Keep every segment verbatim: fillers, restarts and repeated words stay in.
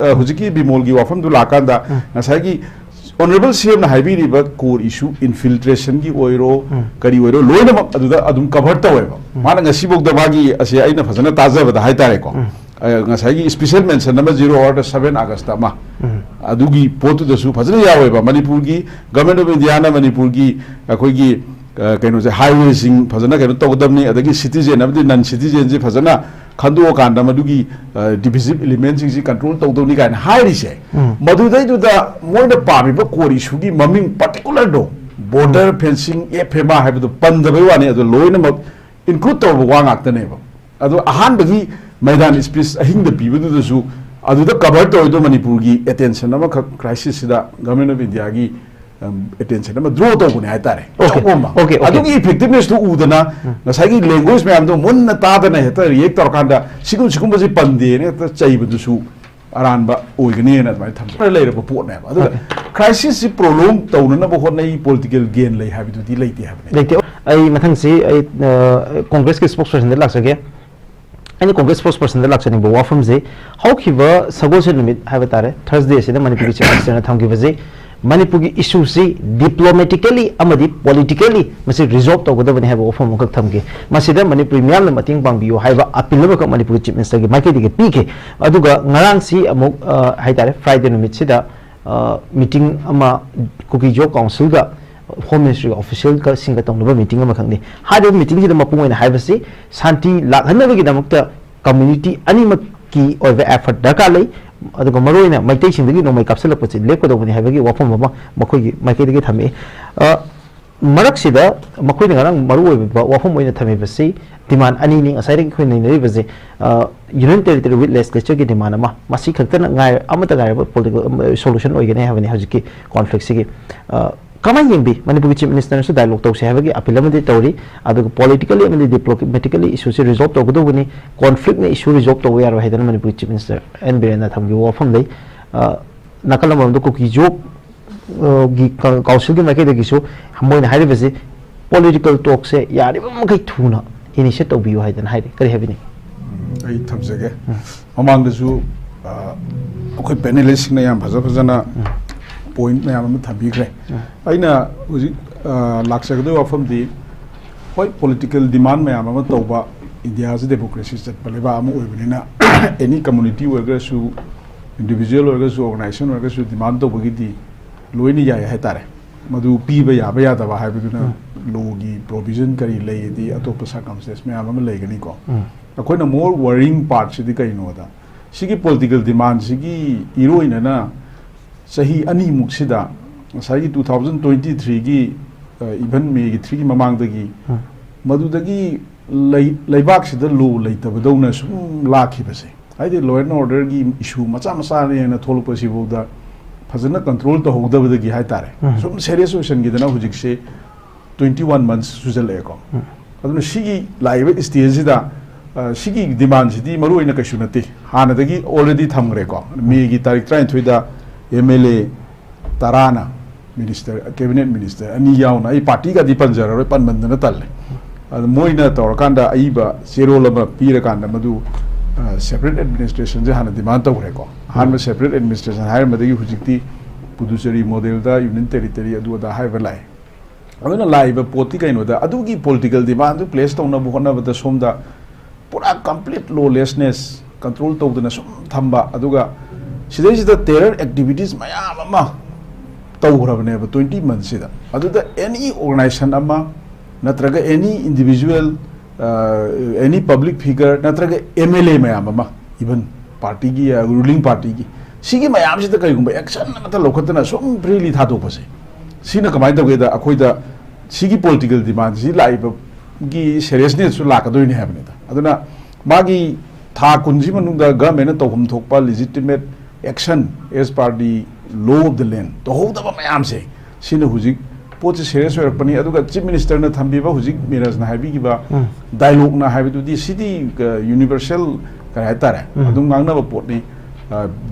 ꯑ, ꯍꯧꯖꯤꯛꯀꯤ ꯕꯤꯃꯣꯜꯒꯤ ꯋꯥꯐꯝꯗꯨ ꯂꯥꯛꯀꯥꯟꯗ ꯉꯁꯥꯏꯒꯤ ꯑꯣꯅꯔꯦꯕꯜ ꯁꯤ ꯑꯦꯝꯅ ꯍꯥꯏꯕꯤꯔꯤꯕ core issue, infiltrationꯒꯤ ꯑꯣꯏꯔꯣ, ꯀꯔꯤ ꯑꯣꯏꯔꯣ, ꯂꯣꯏꯅꯃꯛ ꯑꯗꯨꯗ ꯑꯗꯨꯝ cover ꯇꯧꯋꯦꯕ꯫ ꯃꯥꯅ ꯉꯁꯤꯐꯥꯎꯗ ꯃꯥꯒꯤ ꯑꯁꯦ ꯑꯩꯅ ꯐꯖꯅ ꯇꯥꯖꯕꯗ ꯍꯥꯏꯇꯥꯔꯦꯀꯣ, ꯑ, ꯉꯁꯥꯏꯒꯤ special mention ꯑꯃ zero hour seven August ꯑꯃ, ꯑꯗꯨꯒꯤ ꯄꯣꯠꯇꯨꯗꯁꯨ ꯐꯖꯅ ꯌꯥꯎꯋꯦꯕ꯫ ꯃꯅꯤꯄꯨꯔꯒꯤ Government of Indiaꯅ ꯃꯅꯤꯄꯨꯔꯒꯤ ꯑꯩꯈꯣꯏꯒꯤ, ꯑ, ꯀꯩꯅꯣꯁꯦ, highwayꯁꯤꯡ ꯐꯖꯅ ꯀꯩꯅꯣ ꯇꯧꯒꯗꯕꯅꯤ, ꯑꯗꯒꯤ citizen ꯑꯃꯗꯤ non citizenꯁꯤ ꯐꯖꯅ ꯈꯟꯗꯣꯛꯑꯀꯥꯟꯗ ꯃꯗꯨꯒꯤ, ꯑ, divisive elementꯁꯤꯡꯁꯤ control ꯇꯧꯗꯧꯅꯤ ꯀꯥꯏꯅ ꯍꯥꯏꯔꯤꯁꯦ, ꯃꯗꯨꯗꯩꯗꯨꯗ ꯃꯣꯏꯅ ꯄꯥꯝꯃꯤꯕ core issueꯒꯤ ꯃꯃꯤꯡ particularꯗꯣ, border fencing, FMR ꯍꯥꯏꯕꯗꯣ ꯄꯟꯗꯕꯩ ꯋꯥꯅꯤ, ꯑꯗꯨ ꯂꯣꯏꯅꯃꯛ include ꯇꯧꯔꯕ ꯋꯥ ꯉꯥꯛꯇꯅꯦꯕ꯫ ꯑꯗꯣ ꯑꯍꯥꯟꯕꯒꯤ ꯃꯩꯗꯥꯟ speech ꯑꯍꯤꯡꯗ ꯄꯤꯕꯗꯨꯗꯁꯨ ꯑꯗꯨꯗ cover ꯇꯧꯔꯤꯗꯣ ꯃꯅꯤꯄꯨꯔꯒꯤ attention ꯑꯃꯈꯛ crisisꯁꯤꯗ Government of Indiaꯒꯤ, ꯎꯝ, attention ꯑꯃ draw ꯇꯧꯕꯅꯦ ꯍꯥꯏꯇꯥꯔꯦ꯫ Okay, ꯑꯆꯧꯕ ꯑꯃ꯫ Okay, okay. ꯑꯗꯨꯒꯤ effectivenessꯇꯨ ꯎꯗꯅ ꯉꯁꯥꯏꯒꯤ language ꯃꯌꯥꯝꯗꯣ ꯃꯨꯟꯅ ꯇꯥꯗꯅ ꯍꯦꯛꯇ react ꯇꯧꯔꯀꯥꯟꯗ ꯁꯤꯒꯨꯝ-, ꯁꯤꯒꯨꯝꯕꯁꯤ ꯄꯟꯗꯦꯅ ꯍꯦꯛꯇ ꯆꯩꯕꯗꯨꯁꯨ ꯑꯔꯥꯟꯕ ꯑꯣꯏꯒꯅꯤꯅ ꯑꯗꯨꯃꯥꯏꯅ ꯊꯝꯖꯩ꯫ ꯂꯩꯔꯕ ꯄꯣꯠꯅꯦꯕ꯫ ꯑꯗꯨꯒ Okay. crisisꯁꯤ prolong ꯇꯧꯅꯅꯕ ꯍꯣꯠꯅꯩ, political gain ꯂꯩ ꯍꯥꯏꯕꯗꯨꯗꯤ ꯂꯩꯇꯦ ꯍꯥꯏꯕꯅꯦ꯫ ꯂꯩꯇꯦ꯫ ꯑꯩ ꯃꯊꯪꯁꯤ ꯑꯩ, ꯑ, Congressꯀꯤ spokespersonꯗ ꯂꯥꯛꯆꯒꯦ꯫ ꯑꯩꯅ Congress spokespersonꯗ ꯂꯥꯛꯆꯅꯤꯡꯕ ꯋꯥꯐꯝꯁꯤ, ꯍꯧꯈꯤꯕ ꯁꯒꯣꯜꯁꯦꯟ ꯅꯨꯃꯤꯠ ꯍꯥꯏꯕ ꯇꯥꯔꯦ, Thursdayꯁꯤꯗ ꯃꯅꯤꯄꯨꯔꯒꯤ Chief Ministerꯅ ꯊꯝꯈꯤꯕꯁꯤ, ꯃꯅꯤꯄꯨꯔꯒꯤ issueꯁꯤ diplomatically ꯑꯃꯗꯤ politically ꯃꯁꯤ resolve ꯇꯧꯒꯗꯕꯅꯤ ꯍꯥꯏꯕ ꯋꯥꯐꯝ ꯑꯃꯈꯛ ꯊꯝꯈꯤ꯫ ꯃꯁꯤꯗ ꯃꯅꯤꯄꯨꯔꯤ ꯃꯤꯌꯥꯝꯅ ꯃꯇꯦꯡ ꯄꯥꯡꯕꯤꯌꯨ ꯍꯥꯏꯕ appeal ꯑꯃꯈꯛ ꯃꯅꯤꯄꯨꯔꯒꯤ Chief Ministerꯒꯤ ꯃꯥꯏꯀꯩꯗꯒꯤ ꯄꯤꯈꯤ꯫ ꯑꯗꯨꯒ ꯉꯔꯥꯡꯁꯤ ꯑꯃꯨꯛ, ꯑ, ꯍꯥꯏꯇꯥꯔꯦ, Friday ꯅꯨꯃꯤꯠꯁꯤꯗ, ꯑ, meeting ꯑꯃ ꯀꯨꯀꯤ ꯖꯣꯕ ꯀꯥꯎꯟꯁꯤꯜꯒ Home Ministryꯒꯤ officialꯒꯁꯤꯡꯒ ꯇꯧꯅꯕ meeting ꯑꯃꯈꯛꯅꯤ꯫ ꯍꯥꯏꯔꯤꯕ meetingꯁꯤꯗ ꯃꯄꯨꯡ ꯑꯣꯏꯅ ꯍꯥꯏꯕꯁꯤ ꯁꯥꯟꯇꯤ ꯂꯥꯛꯍꯟꯅꯕꯒꯤꯗꯃꯛꯇ community ꯑꯅꯤꯃꯛꯀꯤ ꯑꯣꯏꯕ effort ꯗꯔꯀꯥꯔ ꯂꯩ, ꯑꯗꯨꯒ ꯃꯔꯨꯑꯣꯏꯅ ꯃꯩꯇꯩꯁꯤꯡꯗꯒꯤ ꯅꯣꯡꯃꯩ ꯀꯥꯞꯁꯤꯜꯂꯛꯄꯁꯤ ꯂꯦꯞꯀꯗꯧꯕꯅꯤ ꯍꯥꯏꯕꯒꯤ ꯋꯥꯐꯝ ꯑꯃ ꯃꯈꯣꯏꯒꯤ ꯃꯥꯏꯀꯩꯗꯒꯤ ꯊꯝꯃꯛꯏ꯫ ꯑ, ꯃꯔꯛꯁꯤꯗ ꯃꯈꯣꯏꯅ ꯉꯔꯥꯡ ꯃꯔꯨꯑꯣꯏꯕ ꯋꯥꯐꯝ ꯑꯣꯏꯅ ꯊꯝꯃꯤꯕꯁꯤ demand ꯑꯅꯤꯅꯤ꯫ ꯉꯁꯥꯏꯗꯒꯤ ꯑꯩꯈꯣꯏ ꯅꯩꯅꯔꯤꯕꯁꯤ, ꯑ, Union Territory with Legislatureꯒꯤ demand ꯑꯃ, ꯃꯁꯤ ꯈꯛꯇꯅ ꯉꯥꯏ-, ꯑꯃꯠꯇ ꯉꯥꯏꯔꯕ political, ꯑ, solution ꯑꯣꯏꯒꯅꯤ ꯍꯥꯏꯕꯅꯤ ꯍꯧꯖꯤꯛꯀꯤ conflictꯁꯤꯒꯤ꯫ ꯑ, ꯀꯃꯥꯏꯅ ꯌꯦꯡꯕꯤ? ꯃꯅꯤꯄꯨꯔꯒꯤ Chief Ministerꯅꯁꯨ dialogue ꯇꯧꯁꯦ ꯍꯥꯏꯕꯒꯤ appeal ꯑꯃꯗꯤ ꯇꯧꯔꯤ, ꯑꯗꯨꯒ politically ꯑꯃꯗꯤ diplomatically issueꯁꯦ resolve ꯇꯧꯒꯗꯧꯕꯅꯤ, conflictꯅ issue resolve ꯇꯧꯕ ꯌꯥꯔꯣꯏ ꯍꯥꯏꯗꯅ ꯃꯅꯤꯄꯨꯔꯒꯤ Chief Minister ꯑꯦꯟ ꯕꯤꯔꯦꯟꯅ ꯊꯝꯈꯤꯕ ꯋꯥꯐꯝ ꯂꯩ꯫ ꯑ, ꯅꯥꯀꯜ ꯑꯃꯔꯣꯝꯗ ꯀꯨꯀꯤ ꯖꯣꯕ, ꯑ, ꯒꯤ ꯀꯥꯎ-, ꯀꯥꯎꯟꯁꯤꯜꯒꯤ ꯃꯥꯏꯀꯩꯗꯒꯤꯁꯨ ꯃꯣꯏꯅ ꯍꯥꯏꯔꯤꯕꯁꯤ political talkꯁꯦ ꯌꯥꯔꯤꯕ ꯃꯈꯩ ꯊꯨꯅ initiate ꯇꯧꯕꯤꯌꯨ ꯍꯥꯏꯗꯅ ꯍꯥꯏꯔꯤ꯫ ꯀꯔꯤ ꯍꯥꯏꯕꯤꯅꯤꯡꯉꯤ? ꯎꯝ, ꯑꯩ ꯊꯝꯖꯒꯦ꯫ ꯎꯝ꯫ ꯃꯃꯥꯡꯗꯁꯨ, ꯑ, ꯑꯩꯈꯣꯏ ꯄꯦꯅꯦꯂꯤꯁꯁꯤꯡꯅ ꯌꯥꯝ ꯐꯖ ꯐꯖꯅ ꯄꯣꯏꯟꯠ ꯃꯌꯥꯝ ꯑꯃ ꯊꯝꯕꯤꯈ꯭ꯔꯦ꯫ ꯑꯩꯅ ꯍꯧꯖꯤꯛ, ꯑ, ꯂꯥꯛꯆꯒꯗꯣꯏꯕ ꯋꯥꯐꯝꯗꯤ, ꯍꯣꯏ, ꯄꯣꯂꯤꯇꯤꯀꯦꯜ ꯗꯤꯃꯥꯟ ꯃꯌꯥꯝ ꯑꯃ ꯇꯧꯕ, ꯏꯟꯗꯤꯌꯥꯁꯤ ꯗꯦꯃꯣꯀ꯭ꯔꯦꯁꯤ ꯆꯠꯄ ꯂꯩꯕꯥꯛ ꯑꯃ ꯑꯣꯏꯕꯅꯤꯅ, ꯑꯦꯅꯤ ꯀꯝꯃꯨꯅꯤꯇꯤ ꯑꯣꯏꯔꯒꯁꯨ, ꯏꯟꯗꯤꯕꯤꯖꯨꯋꯦꯜ ꯑꯣꯏꯔꯒꯁꯨ, ꯑꯣꯔꯒꯅꯥꯏꯖꯦꯁꯟ ꯑꯣꯏꯔꯒꯁꯨ, ꯗꯤꯃꯥꯟ ꯇꯧꯕꯒꯤꯗꯤ ꯂꯣꯏꯅ ꯌꯥꯏ ꯍꯥꯏꯇꯥꯔꯦ꯫ ꯃꯗꯨ ꯄꯤꯕ ꯌꯥꯕ ꯌꯥꯗꯕ ꯍꯥꯏꯕꯗꯨꯅ ꯂꯣꯒꯤ ꯄ꯭ꯔꯣꯚꯤꯖꯟ ꯀꯔꯤ ꯂꯩ, ꯑꯗꯩ ꯑꯇꯣꯞꯄ ꯁꯔꯀꯝꯁꯇꯦꯟꯁ ꯃꯌꯥꯝ ꯑꯃ ꯂꯩꯒꯅꯤꯀꯣ꯫ ꯑꯩꯈꯣꯏꯅ ꯃꯣꯔ ꯋꯥꯔꯤꯡ ꯄꯥꯔꯠꯁꯤꯗꯤ ꯀꯩꯅꯣꯗ, ꯁꯤꯒꯤ ꯄꯣꯂꯤꯇꯤꯀꯦꯜ ꯗꯤꯃꯥꯟꯁꯤꯒꯤ ꯏꯔꯣꯏꯅꯅ ꯆꯍꯤ ꯑꯅꯤꯃꯨꯛꯁꯤꯗ, ꯉꯁꯥꯏꯒꯤ two thousand twenty threeꯒꯤ, ꯑ, even May ꯒꯤ three ꯒꯤ ꯃꯃꯥꯡꯗꯒꯤ, ꯃꯗꯨꯗꯒꯤ ꯂꯩ-, ꯂꯩꯕꯥꯛꯁꯤꯗ ꯂꯣ ꯂꯩꯇꯕꯗꯧꯅ ꯁꯨꯝ ꯂꯥꯛꯈꯤꯕꯁꯦ, ꯍꯥꯏꯗꯤ law and orderꯒꯤ issue ꯃꯆꯥ ꯃꯆꯥꯅꯦꯅ ꯊꯣꯛꯂꯛꯄꯁꯤꯐꯥꯎꯗ ꯐꯖꯅ ꯀꯟꯇ꯭ꯔꯣꯜ ꯇꯧꯍꯧꯗꯕꯗꯒꯤ ꯍꯥꯏꯇꯥꯔꯦ, ꯁꯨꯝ ꯁꯦꯔꯤꯌꯁ ꯑꯣꯏꯁꯟꯈꯤꯗꯅ ꯍꯧꯖꯤꯛꯁꯦ twenty one months ꯁꯨꯖꯜꯂꯛꯑꯦꯀꯣ꯫ ꯑꯗꯨꯅ ꯁꯤꯒꯤ ꯂꯥꯛꯏꯕ ꯁ꯭ꯇꯦꯖꯁꯤꯗ, ꯑ, ꯁꯤꯒꯤ ꯗꯤꯃꯥꯟꯁꯤꯗꯤ ꯃꯔꯨ ꯑꯣꯏꯅ ꯀꯩꯁꯨ ꯅꯠꯇꯦ, ꯍꯥꯟꯅꯗꯒꯤ already ꯊꯝꯈ꯭ꯔꯦꯀꯣ꯫ May ꯒꯤ ꯇꯥꯔꯤꯛ ꯇꯔꯥꯅꯤꯊꯣꯏꯗ M L A ꯇꯔꯥꯅ ꯃꯤꯅꯤꯁꯇꯔ, ꯀꯦꯕꯤꯅꯦꯠ ꯃꯤꯅꯤꯁꯇꯔ ꯑꯅꯤ ꯌꯥꯎꯅ, ꯑꯩ ꯄꯥꯔꯇꯤꯒꯗꯤ ꯄꯟꯖꯔꯔꯣꯏ, ꯄꯟꯃꯟꯗꯅ ꯇꯜꯂꯦ꯫ ꯑꯗꯨ ꯃꯣꯏꯅ ꯇꯧꯔꯀꯥꯟꯗ ꯑꯏꯕ ꯆꯦꯔꯣꯜ ꯑꯃ ꯄꯤꯔꯀꯥꯟꯗ ꯃꯗꯨ, ꯑ, ꯁꯦꯄꯔꯦꯠ ꯑꯦꯗꯃꯤꯅꯤꯁꯇ꯭ꯔꯦꯁꯟꯁꯦ ꯍꯥꯟꯅ ꯗꯤꯃꯥꯟ ꯇꯧꯈ꯭ꯔꯦꯀꯣ꯫ ꯑꯍꯥꯟꯕ ꯁꯦꯄꯔꯦꯠ ꯑꯦꯗꯃꯤꯅꯤꯁꯇ꯭ꯔꯦꯁꯟ ꯍꯥꯏꯔꯝꯕꯗꯒꯤ ꯍꯧꯖꯤꯛꯇꯤ ꯄꯨꯗꯨꯆꯦꯔꯤ ꯃꯣꯗꯦꯜꯗ, ꯌꯨꯅꯤꯌꯟ ꯇꯦꯔꯤꯇꯣꯔꯤ, ꯑꯗꯨ ꯑꯗꯥ ꯍꯥꯏꯕ ꯂꯥꯛꯑꯦ꯫ ꯑꯗꯨꯅ ꯂꯥꯛꯏꯕ ꯄꯣꯠꯇꯤ ꯀꯩꯅꯣꯗ, ꯑꯗꯨꯒꯤ ꯄꯣꯂꯤꯇꯤꯀꯦꯜ ꯗꯤꯃꯥꯟꯗꯨ ꯄ꯭ꯂꯦꯁ ꯇꯧꯅꯕ ꯍꯣꯠꯅꯕꯗ ꯁꯣꯝꯗ ꯄꯨꯔꯥ ꯀꯝꯄ꯭ꯂꯤꯠ ꯂꯣꯂꯦꯁꯅꯦꯁ, ꯀꯟꯇ꯭ꯔꯣꯜ ꯇꯧꯗꯅ ꯁꯨꯝ ꯊꯝꯕ, ꯑꯗꯨꯒ ꯁꯤꯗꯩꯁꯤꯗ ꯇꯦꯔꯔ ꯑꯦꯛꯇꯤꯚꯤꯇꯤꯁ ꯃꯌꯥꯝ ꯑꯃ ꯇꯧꯈ꯭ꯔꯕꯅꯦꯕ twenty monthsꯁꯤꯗ꯫ ꯑꯗꯨꯗ ꯑꯦꯅꯤ ꯑꯣꯔꯒꯅꯥꯏꯖꯦꯁꯟ ꯑꯃ ꯅꯠꯇ꯭ꯔꯒ ꯑꯦꯅꯤ ꯏꯟꯗꯤꯕꯤꯖꯨꯋꯦꯜ, ꯑꯦꯅꯤ ꯄꯕ꯭ꯂꯤꯛ ꯐꯤꯒꯔ ꯅꯠꯇ꯭ꯔꯒ M L A ꯃꯌꯥꯝ ꯑꯃ, ꯏꯚꯟ ꯄꯥꯔꯇꯤꯒꯤ, ꯔꯨꯂꯤꯡ ꯄꯥꯔꯇꯤꯒꯤ, ꯁꯤꯒꯤ ꯃꯌꯥꯝꯁꯤꯗ ꯀꯔꯤꯒꯨꯝꯕ ꯑꯦꯛꯁꯟ ꯑꯃꯠꯇ ꯂꯧꯈꯠꯇꯅ ꯁꯨꯝ ꯐ꯭ꯔꯤꯂꯤ ꯊꯥꯗꯣꯛꯄꯁꯦ, ꯁꯤꯅ ꯀꯃꯥꯏꯅ ꯇꯧꯒꯦꯗ, ꯑꯩꯈꯣꯏꯗ ꯁꯤꯒꯤ ꯄꯣꯂꯤꯇꯤꯀꯦꯜ ꯗꯤꯃꯥꯟꯁꯤ ꯂꯥꯛꯏꯕꯒꯤ ꯁꯦꯔꯤꯌꯁꯅꯦꯁꯁꯨ ꯂꯥꯛꯀꯗꯣꯏꯅꯦ ꯍꯥꯏꯕꯅꯤꯗ꯫ ꯑꯗꯨꯅ ꯃꯥꯒꯤ ꯊꯥ ꯀꯨꯟꯁꯤ ꯃꯅꯨꯡꯗ ꯒꯚꯔꯟꯃꯦꯟꯅ ꯇꯧꯐꯝ ꯊꯣꯛꯄ legitimate action as per the law of the land ꯇꯧꯍꯧꯗꯕ ꯃꯌꯥꯝꯁꯦ, ꯁꯤꯅ ꯍꯧꯖꯤꯛ ꯄꯣꯠꯁꯦ ꯁꯦꯔꯤꯌꯁ ꯑꯣꯏꯔꯛꯄꯅꯤ꯫ ꯑꯗꯨꯒ ꯆꯤꯐ ꯃꯤꯅꯤꯁꯇꯔꯅ ꯊꯝꯕꯤꯕ, ꯍꯧꯖꯤꯛ ꯃꯤꯔꯖꯅ ꯍꯥꯏꯕꯤꯈꯤꯕ ꯗꯥꯏꯂꯣꯛꯅ ꯍꯥꯏꯕꯗꯨꯗꯤ, ꯁꯤꯗꯤ ꯌꯨꯅꯤꯚꯔꯁꯦꯜ, ꯀꯔꯤ ꯍꯥꯏꯇꯥꯔꯦ, ꯑꯗꯨꯝ ꯉꯥꯡꯅꯕ ꯄꯣꯠꯅꯤ,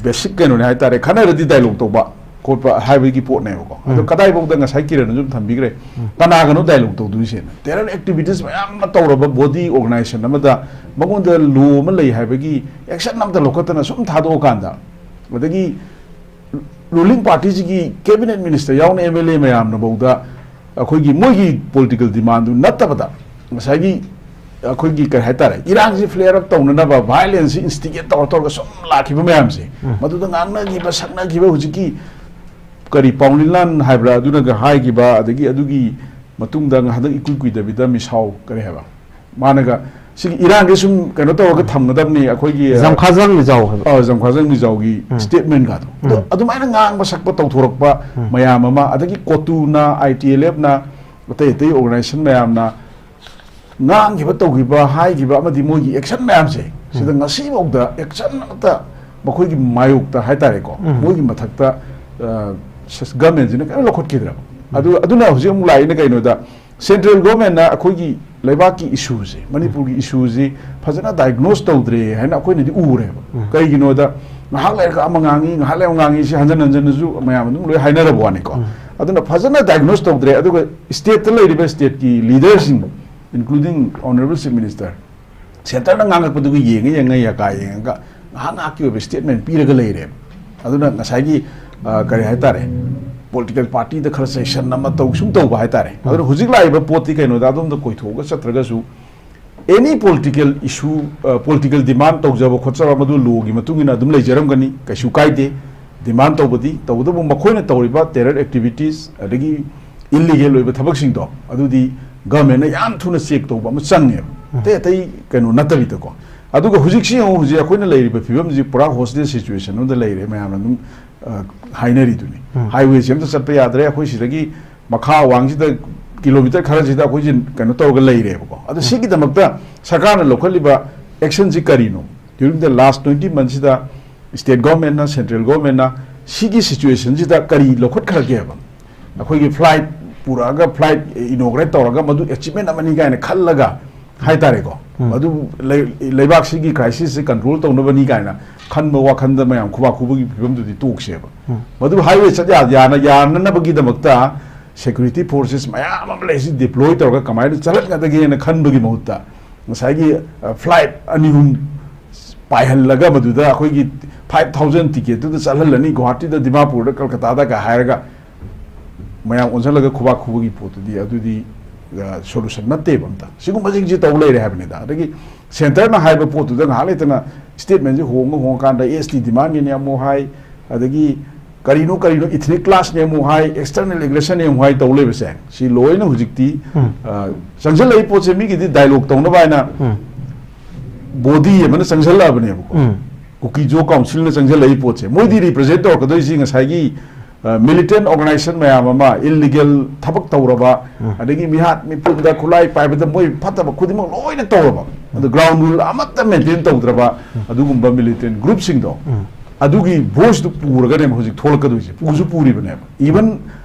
ꯕꯦꯁꯤꯛ ꯀꯩꯅꯣꯅꯤ ꯍꯥꯏꯇꯥꯔꯦ, ꯈꯟꯅꯔꯗꯤ ꯗꯥꯏꯂꯣꯛ ꯇꯧꯕ ꯈꯣꯠꯄ ꯍꯥꯏꯕꯒꯤ ꯄꯣꯠꯅꯦꯕꯀꯣ꯫ ꯑꯗꯣ ꯀꯗꯥꯏꯐꯥꯎꯗ ꯉꯁꯥꯏ ꯀꯤꯔꯟꯅꯁꯨ ꯑꯗꯨꯝ ꯊꯝꯕꯤꯈ꯭ꯔꯦ, ꯀꯅꯥꯒꯅꯣ ꯗꯥꯏꯂꯣꯛ ꯇꯧꯗꯣꯏꯁꯦꯅ? ꯇꯦꯔꯔ ꯑꯦꯛꯇꯤꯚꯤꯇꯤꯁ ꯃꯌꯥꯝ ꯑꯃ ꯇꯧꯔꯕ ꯕꯣꯗꯤ, ꯑꯣꯔꯒꯅꯥꯏꯖꯦꯁꯟ ꯑꯃꯗ ꯃꯉꯣꯟꯗ ꯂꯣ ꯑꯃ ꯂꯩ ꯍꯥꯏꯕꯒꯤ ꯑꯦꯛꯁꯟ ꯑꯝꯇ ꯂꯧꯈꯠꯇꯅ ꯁꯨꯝ ꯊꯥꯗꯣꯛꯑꯀꯥꯟꯗ, ꯑꯗꯒꯤ ꯔꯨꯂꯤꯡ ꯄꯥꯔꯇꯤꯁꯤꯒꯤ ꯀꯦꯕꯤꯅꯦꯠ ꯃꯤꯅꯤꯁꯇꯔ ꯌꯥꯎꯅ ꯑꯦꯝ ꯑꯦꯜ ꯑꯦ ꯃꯌꯥꯝꯅꯐꯥꯎꯗ ꯑꯩꯈꯣꯏꯒꯤ ꯃꯣꯏꯒꯤ ꯄꯣꯂꯤꯇꯤꯀꯦꯜ ꯗꯤꯃꯥꯟꯗꯨ ꯅꯠꯇꯕꯗ ꯉꯁꯥꯏꯒꯤ ꯑꯩꯈꯣꯏꯒꯤ ꯀꯔꯤ ꯍꯥꯏꯇꯥꯔꯦ, ꯏꯔꯥꯡꯁꯤ ꯐ꯭ꯂꯦꯌꯔ ꯑꯞ ꯇꯧꯅꯅꯕ, ꯚꯥꯏꯑꯣꯂꯦꯟꯁꯁꯤ ꯏꯟꯁꯇꯤꯒꯦꯠ ꯇꯧꯔ ꯇꯧꯔꯒ ꯁꯨꯝ ꯂꯥꯛꯈꯤꯕ ꯃꯌꯥꯝꯁꯦ, ꯎꯝ꯫ ꯃꯗꯨꯗ ꯉꯥꯡꯅꯈꯤꯕ ꯁꯛꯅꯈꯤꯕ ꯍꯧꯖꯤꯛꯀꯤ ꯀꯔꯤ ꯄꯥꯎꯂꯤꯟꯂꯥꯟ ꯍꯥꯏꯕ꯭ꯔꯥ ꯑꯗꯨꯅꯒ ꯍꯥꯏꯈꯤꯕ, ꯑꯗꯒꯤ ꯑꯗꯨꯒꯤ ꯃꯇꯨꯡꯗ ꯍꯟꯗꯛ ꯏꯀꯨꯏ ꯀꯨꯏꯗꯕꯤꯗ ꯃꯤꯁꯥꯎ ꯀꯔꯤ ꯍꯥꯏꯕ, ꯃꯥꯅꯒ ꯁꯤꯒꯤ ꯏꯔꯥꯡꯁꯦ ꯁꯨꯝ ꯀꯩꯅꯣ ꯇꯧꯔꯒ ꯊꯝꯒꯗꯕꯅꯤ ꯑꯩꯈꯣꯏꯒꯤ, ꯖꯝꯈꯥꯖꯥꯡ ꯃꯤꯖꯥꯎ ꯍꯥꯏꯕ꯫ ꯑ, ꯖꯝꯈꯥꯖꯥꯡ ꯃꯤꯖꯥꯎꯒꯤ ꯎꯝ꯫ ꯁ꯭ꯇꯦꯠꯃꯦꯟꯒꯗꯣ꯫ ꯑꯗꯣ ꯎꯝ꯫ ꯑꯗꯨꯃꯥꯏꯅ ꯉꯥꯡꯕ ꯁꯛꯄ ꯇꯧꯊꯣꯔꯛꯄ ꯎꯝ꯫ ꯃꯌꯥꯝ ꯑꯃ, ꯑꯗꯒꯤ ꯀꯣꯇꯨꯅ, ꯑꯥꯏ ꯇꯤ ꯑꯦꯜ ꯑꯦꯐꯅ, ꯑꯇꯩ ꯑꯇꯩ ꯑꯣꯔꯒꯅꯥꯏꯖꯦꯁꯟ ꯃꯌꯥꯝꯅ ꯉꯥꯡꯈꯤꯕ ꯇꯧꯈꯤꯕ ꯍꯥꯏꯈꯤꯕ ꯑꯃꯗꯤ ꯃꯣꯏꯒꯤ ꯑꯦꯛꯁꯟ ꯃꯌꯥꯝꯁꯦ ꯁꯤꯗ ꯎꯝ꯫ ꯉꯁꯤꯐꯥꯎꯗ ꯑꯦꯛꯁꯟ ꯑꯃꯠꯇ ꯃꯈꯣꯏꯒꯤ ꯃꯥꯌꯣꯛꯇ ꯍꯥꯏꯇꯥꯔꯦꯀꯣ, ꯎꯝ꯫ ꯃꯣꯏꯒꯤ ꯃꯊꯛꯇ, ꯑ, ꯁ-, ꯒꯚꯔꯟꯃꯦꯟꯁꯤꯅ ꯀꯔꯤꯝ ꯂꯧꯈꯠꯈꯤꯗ꯭ꯔꯕ꯫ ꯎꯝ꯫ ꯑꯗꯨ, ꯑꯗꯨꯅ ꯍꯧꯖꯤꯛ ꯑꯃꯨꯛ ꯂꯥꯛꯏꯅ ꯀꯩꯅꯣꯗ, ꯁꯦꯟꯇ꯭ꯔꯦꯜ ꯒꯣꯔꯃꯦꯟꯅ ꯑꯩꯈꯣꯏꯒꯤ ꯂꯩꯕꯥꯛꯀꯤ ꯏꯁꯨꯁꯦ, ꯃꯅꯤꯄꯨꯔꯒꯤ ꯏꯁꯨꯁꯤ ꯐꯖꯅ ꯗꯥꯏꯒꯅꯣꯁ ꯇꯧꯗ꯭ꯔꯦ ꯍꯥꯏꯅ ꯑꯩꯈꯣꯏꯅꯗꯤ ꯎꯔꯦꯕ꯫ ꯎꯝ꯫ ꯀꯩꯒꯤꯅꯣꯗ, ꯉꯥꯏꯍꯥꯛ ꯂꯩꯔꯒ ꯑꯃ ꯉꯥꯡꯉꯤ, ꯉꯥꯏꯍꯥꯛ ꯂꯩꯔꯒ ꯑꯃ ꯉꯥꯡꯉꯤ, ꯁꯤ ꯍꯟꯖꯟ ꯍꯟꯖꯟꯅꯁꯨ ꯃꯌꯥꯝ ꯑꯗꯨꯝ ꯂꯣꯏ ꯍꯥꯏꯅꯔꯕ ꯋꯥꯅꯤꯀꯣ꯫ ꯎꯝ꯫ ꯑꯗꯨꯅ ꯐꯖꯅ ꯗꯥꯏꯒꯅꯣꯁ ꯇꯧꯗ꯭ꯔꯦ꯫ ꯑꯗꯨꯒ ꯁ꯭ꯇꯦꯠꯇ ꯂꯩꯔꯤꯕ ꯁ꯭ꯇꯦꯠꯀꯤ ꯂꯤꯗꯔꯁꯤꯡ, including Honourable Chief Minister, ꯁꯦꯟꯇꯔꯅ ꯉꯥꯡꯉꯛꯄꯗꯨꯒ ꯌꯦꯡꯉ ꯌꯦꯡꯉ ꯌꯥꯀꯥ ꯌꯦꯡꯉꯒ ꯉꯥꯏꯍꯥꯛ ꯉꯥꯏꯍꯥꯛꯀꯤ ꯑꯣꯏꯕ ꯁ꯭ꯇꯦꯠꯃꯦꯟ ꯄꯤꯔꯒ ꯂꯩꯔꯦꯕ꯫ ꯑꯗꯨꯅ ꯉꯁꯥꯏꯒꯤ, ꯑ, ꯀꯔꯤ ꯍꯥꯏꯇꯥꯔꯦ, ꯄꯣꯂꯤꯇꯤꯀꯦꯜ ꯄꯥꯔꯇꯤꯗ ꯈꯔ ꯆꯩꯁꯟ ꯑꯃ ꯇꯧ, ꯁꯨꯝ ꯇꯧꯕ ꯍꯥꯏꯇꯥꯔꯦ꯫ ꯑꯗꯨꯅ ꯍꯧꯖꯤꯛ ꯂꯥꯛꯏꯕ ꯄꯣꯠꯇꯤ ꯀꯩꯅꯣꯗ ꯑꯗꯣꯝꯗ ꯀꯣꯏꯊꯣꯛꯑꯒ ꯆꯠꯇ꯭ꯔꯒꯁꯨ, ꯑꯦꯅꯤ ꯄꯣꯂꯤꯇꯤꯀꯦꯜ ꯏꯁꯨ, ꯑ, ꯄꯣꯂꯤꯇꯤꯀꯦꯜ ꯗꯤꯃꯥꯟ ꯇꯧꯖꯕ ꯈꯣꯠꯆꯕ ꯃꯗꯨ ꯂꯣꯒꯤ ꯃꯇꯨꯡ ꯏꯟꯅ ꯑꯗꯨꯝ ꯂꯩꯖꯔꯝꯒꯅꯤ, ꯀꯩꯁꯨ ꯀꯥꯏꯗꯦ꯫ ꯗꯤꯃꯥꯟ ꯇꯧꯕꯗꯤ, ꯇꯧꯕꯇꯕꯨ ꯃꯈꯣꯏꯅ ꯇꯧꯔꯤꯕ ꯇꯦꯔꯔ ꯑꯦꯛꯇꯤꯚꯤꯇꯤꯁ ꯑꯗꯒꯤ ꯏꯜꯂꯤꯒꯦꯜ ꯑꯣꯏꯕ ꯊꯕꯛꯁꯤꯡꯗꯣ, ꯑꯗꯨꯗꯤ ꯒꯚꯔꯟꯃꯦꯟꯅ ꯌꯥꯝ ꯊꯨꯅ ꯆꯦꯛ ꯇꯧꯕ ꯑꯃ ꯆꯪꯉꯦꯕ꯫ ꯎꯝ꯫ ꯑꯇꯩ ꯑꯇꯩ ꯀꯩꯅꯣ ꯅꯠꯇꯕꯤꯗꯀꯣ꯫ ꯑꯗꯨꯒ ꯍꯧꯖꯤꯛꯁꯤ ꯌꯦꯡꯉꯨ, ꯍꯧꯖꯤꯛ ꯑꯩꯈꯣꯏꯅ ꯂꯩꯔꯤꯕ ꯐꯤꯕꯝꯁꯤ ꯄꯨꯔꯥ ꯍꯣꯁꯇꯦꯖ ꯁꯤꯆꯨꯋꯦꯁꯟ ꯑꯃꯗ ꯂꯩꯔꯦ, ꯃꯌꯥꯝꯅ ꯑꯗꯨꯝ, ꯑ, ꯍꯥꯏꯅꯔꯤꯗꯨꯅꯤ꯫ ꯎꯝ꯫ ꯍꯥꯏꯋꯦꯁꯤ ꯑꯝꯇ ꯆꯠꯄ ꯌꯥꯗ꯭ꯔꯦ, ꯑꯩꯈꯣꯏ ꯁꯤꯗꯒꯤ ꯃꯈꯥ ꯑꯋꯥꯡꯁꯤꯗ ꯀꯤꯂꯣꯃꯤꯇꯔ ꯈꯔꯁꯤꯗ ꯑꯩꯈꯣꯏꯁꯤ ꯀꯩꯅꯣ ꯇꯧꯔꯒ ꯂꯩꯔꯦꯕꯀꯣ꯫ ꯑꯗꯣ ꯎꯝ꯫ ꯁꯤꯒꯤꯗꯃꯛꯇ ꯁꯔꯀꯥꯔꯅ ꯂꯧꯈꯠꯂꯤꯕ ꯑꯦꯛꯁꯟꯁꯤ ꯀꯔꯤꯅꯣ? During the last twenty months ꯁꯤꯗ ꯁ꯭ꯇꯦꯠ ꯒꯣꯔꯃꯦꯟꯅ, ꯁꯦꯟꯇ꯭ꯔꯦꯜ ꯒꯣꯔꯃꯦꯟꯅ ꯁꯤꯒꯤ ꯁꯤꯆꯨꯋꯦꯁꯟꯁꯤꯗ ꯀꯔꯤ ꯂꯧꯈꯠꯈ꯭ꯔꯒꯦꯕ? ꯑꯩꯈꯣꯏꯒꯤ ꯐ꯭ꯂꯥꯏꯠ ꯄꯨꯔꯛꯑꯒ, ꯐ꯭ꯂꯥꯏꯠ ꯏꯅꯣꯒ꯭ꯔꯦꯠ ꯇꯧꯔꯒ ꯃꯗꯨ ꯑꯦꯆꯤꯞꯃꯦꯟ ꯑꯃꯅꯤ ꯀꯥꯏꯅ ꯈꯜꯂꯒ ꯍꯥꯏꯇꯥꯔꯦꯀꯣ, ꯎꯝ꯫ ꯃꯗꯨ ꯂꯩ-, ꯂꯩꯕꯥꯛꯁꯤꯒꯤ ꯀ꯭ꯔꯥꯏꯁꯤꯁꯁꯦ ꯀꯟꯇ꯭ꯔꯣꯜ ꯇꯧꯅꯕꯅꯤ ꯀꯥꯏꯅ ꯈꯟꯕ ꯋꯥꯈꯟꯗ ꯃꯌꯥꯝ ꯈꯨꯕꯥꯛ ꯈꯨꯕꯒꯤ ꯐꯤꯕꯝꯗꯨꯗꯤ ꯇꯣꯛꯁꯦꯕ꯫ ꯎꯝ꯫ ꯃꯗꯨ ꯍꯥꯏꯋꯦ ꯆꯠ ꯌꯥ-, ꯌꯥꯅ-, ꯌꯥꯅꯅꯕꯒꯤꯗꯃꯛꯇ ꯁꯦꯀ꯭ꯌꯨꯔꯤꯇꯤ ꯐꯣꯔꯁꯦꯁ ꯃꯌꯥꯝ ꯑꯃ ꯂꯩ, ꯁꯤ ꯗꯤꯄ꯭ꯂꯣꯏ ꯇꯧꯔꯒ ꯀꯃꯥꯏꯅ ꯆꯠꯍꯟꯒꯗꯒꯦꯅ ꯈꯟꯕꯒꯤ ꯃꯍꯨꯠꯇ ꯉꯁꯥꯏꯒꯤ, ꯑ, ꯐ꯭ꯂꯥꯏꯠ ꯑꯅꯤ ꯑꯍꯨꯝ ꯄꯥꯏꯍꯜꯂꯒ ꯃꯗꯨꯗ ꯑꯩꯈꯣꯏꯒꯤ ꯐꯥꯏꯚ ꯊꯥꯎꯖꯟ ꯇꯤꯀꯦꯠꯇꯨꯗ ꯆꯠꯍꯜꯂꯅꯤ ꯒꯨꯋꯥꯍꯥꯇꯤꯗ, ꯗꯤꯃꯥꯄꯨꯔꯗ, ꯀꯜꯀꯇꯥꯗꯒ ꯍꯥꯏꯔꯒ ꯃꯌꯥꯝ ꯑꯣꯟꯁꯤꯜꯂꯒ ꯈꯨꯕꯥꯛ ꯈꯨꯕꯒꯤ ꯄꯣꯠꯇꯨꯗꯤ, ꯑꯗꯨꯗꯤ ꯁꯣꯂꯨꯁꯟ ꯅꯠꯇꯦꯕ꯫ ꯑꯝꯇ ꯁꯤꯒꯨꯝꯕꯁꯤꯡꯁꯤ ꯇꯧ ꯂꯩꯔꯦ ꯍꯥꯏꯕꯅꯤꯗ꯫ ꯑꯗꯒꯤ ꯁꯦꯟꯇꯔꯅ ꯍꯥꯏꯕ ꯄꯣꯠꯇꯨꯗ ꯉꯥꯏꯍꯥꯛ ꯂꯩꯇꯅ ꯁ꯭ꯇꯦꯠꯃꯦꯟꯁꯤ ꯍꯣꯡꯉ ꯍꯣꯡꯉꯀꯥꯟꯗ ꯑꯦꯁ ꯇꯤ ꯗꯤꯃꯥꯟꯒꯤꯅꯦ ꯑꯃꯨꯛ ꯍꯥꯏ, ꯑꯗꯒꯤ ꯀꯔꯤꯅꯣ ꯀꯔꯤꯅꯣ ꯏꯊꯅꯤꯛ ꯀ꯭ꯂꯥꯁꯅꯦ ꯑꯃꯨꯛ ꯍꯥꯏ, ꯑꯦꯛꯁꯇꯔꯅꯦꯜ ꯑꯦꯒ꯭ꯔꯦꯁꯟꯅꯦ ꯑꯃꯨꯛ ꯍꯥꯏ ꯇꯧ ꯂꯩꯕꯁꯦ, ꯁꯤ ꯂꯣꯏꯅ ꯍꯧꯖꯤꯛꯇꯤ, ꯎꯝ꯫ ꯑ, ꯆꯪꯁꯤꯜꯂꯛꯏ ꯄꯣꯠꯁꯦ ꯃꯤꯒꯤꯗꯤ ꯗꯥꯏꯂꯣꯛ ꯇꯧꯅꯕ ꯍꯥꯏꯅ ꯎꯝ꯫ ꯕꯣꯗꯤ ꯑꯃꯅ ꯆꯪꯁꯤꯜꯂꯛꯑꯕꯅꯦꯕꯀꯣ꯫ ꯎꯝ꯫ ꯀꯨꯀꯤꯖꯣ ꯀꯥꯎꯟꯁꯤꯜꯅ ꯆꯪꯁꯤꯜꯂꯛꯏ ꯄꯣꯠꯁꯦ, ꯃꯣꯏꯗꯤ ꯔꯤꯄ꯭ꯔꯖꯦꯟ ꯇꯧꯔꯛꯀꯗꯣꯏꯁꯤ ꯉꯁꯥꯏꯒꯤ, ꯑ, ꯃꯤꯂꯤꯇꯦꯟ ꯑꯣꯔꯒꯅꯥꯏꯖꯦꯁꯟ ꯃꯌꯥꯝ ꯑꯃ, ꯏꯜꯂꯤꯒꯦꯜ ꯊꯕꯛ ꯇꯧꯔꯕ, ꯎꯝ꯫ ꯑꯗꯒꯤ ꯃꯤꯍꯥꯠ ꯃꯤꯄꯨꯟꯗ ꯈꯨꯠꯂꯥꯏ ꯄꯥꯏꯕꯗ ꯃꯣꯏ ꯐꯠꯇꯕ ꯈꯨꯗꯤꯡꯃꯛ ꯂꯣꯏꯅ ꯇꯧꯔꯕ, ꯑꯗꯨ ꯒ꯭ꯔꯥꯎꯟ ꯔꯨꯜ ꯑꯃꯠꯇ ꯃꯦꯟꯇꯦꯟ ꯇꯧꯗ꯭ꯔꯕ, ꯎꯝ꯫ ꯑꯗꯨꯒꯨꯝꯕ ꯃꯤꯂꯤꯇꯦꯟ ꯒ꯭ꯔꯨꯞꯁꯤꯡꯗꯣ, ꯎꯝ꯫ ꯑꯗꯨꯒꯤ ꯚꯣꯏꯁꯇꯨ ꯄꯨꯔꯒꯅꯦꯕ ꯍꯧꯖꯤꯛ ꯊꯣꯛꯂꯛꯀꯗꯣꯏꯁꯦ, ꯄꯨꯁꯨ ꯄꯨꯔꯤꯕꯅꯦꯕ꯫ ꯏꯚꯟ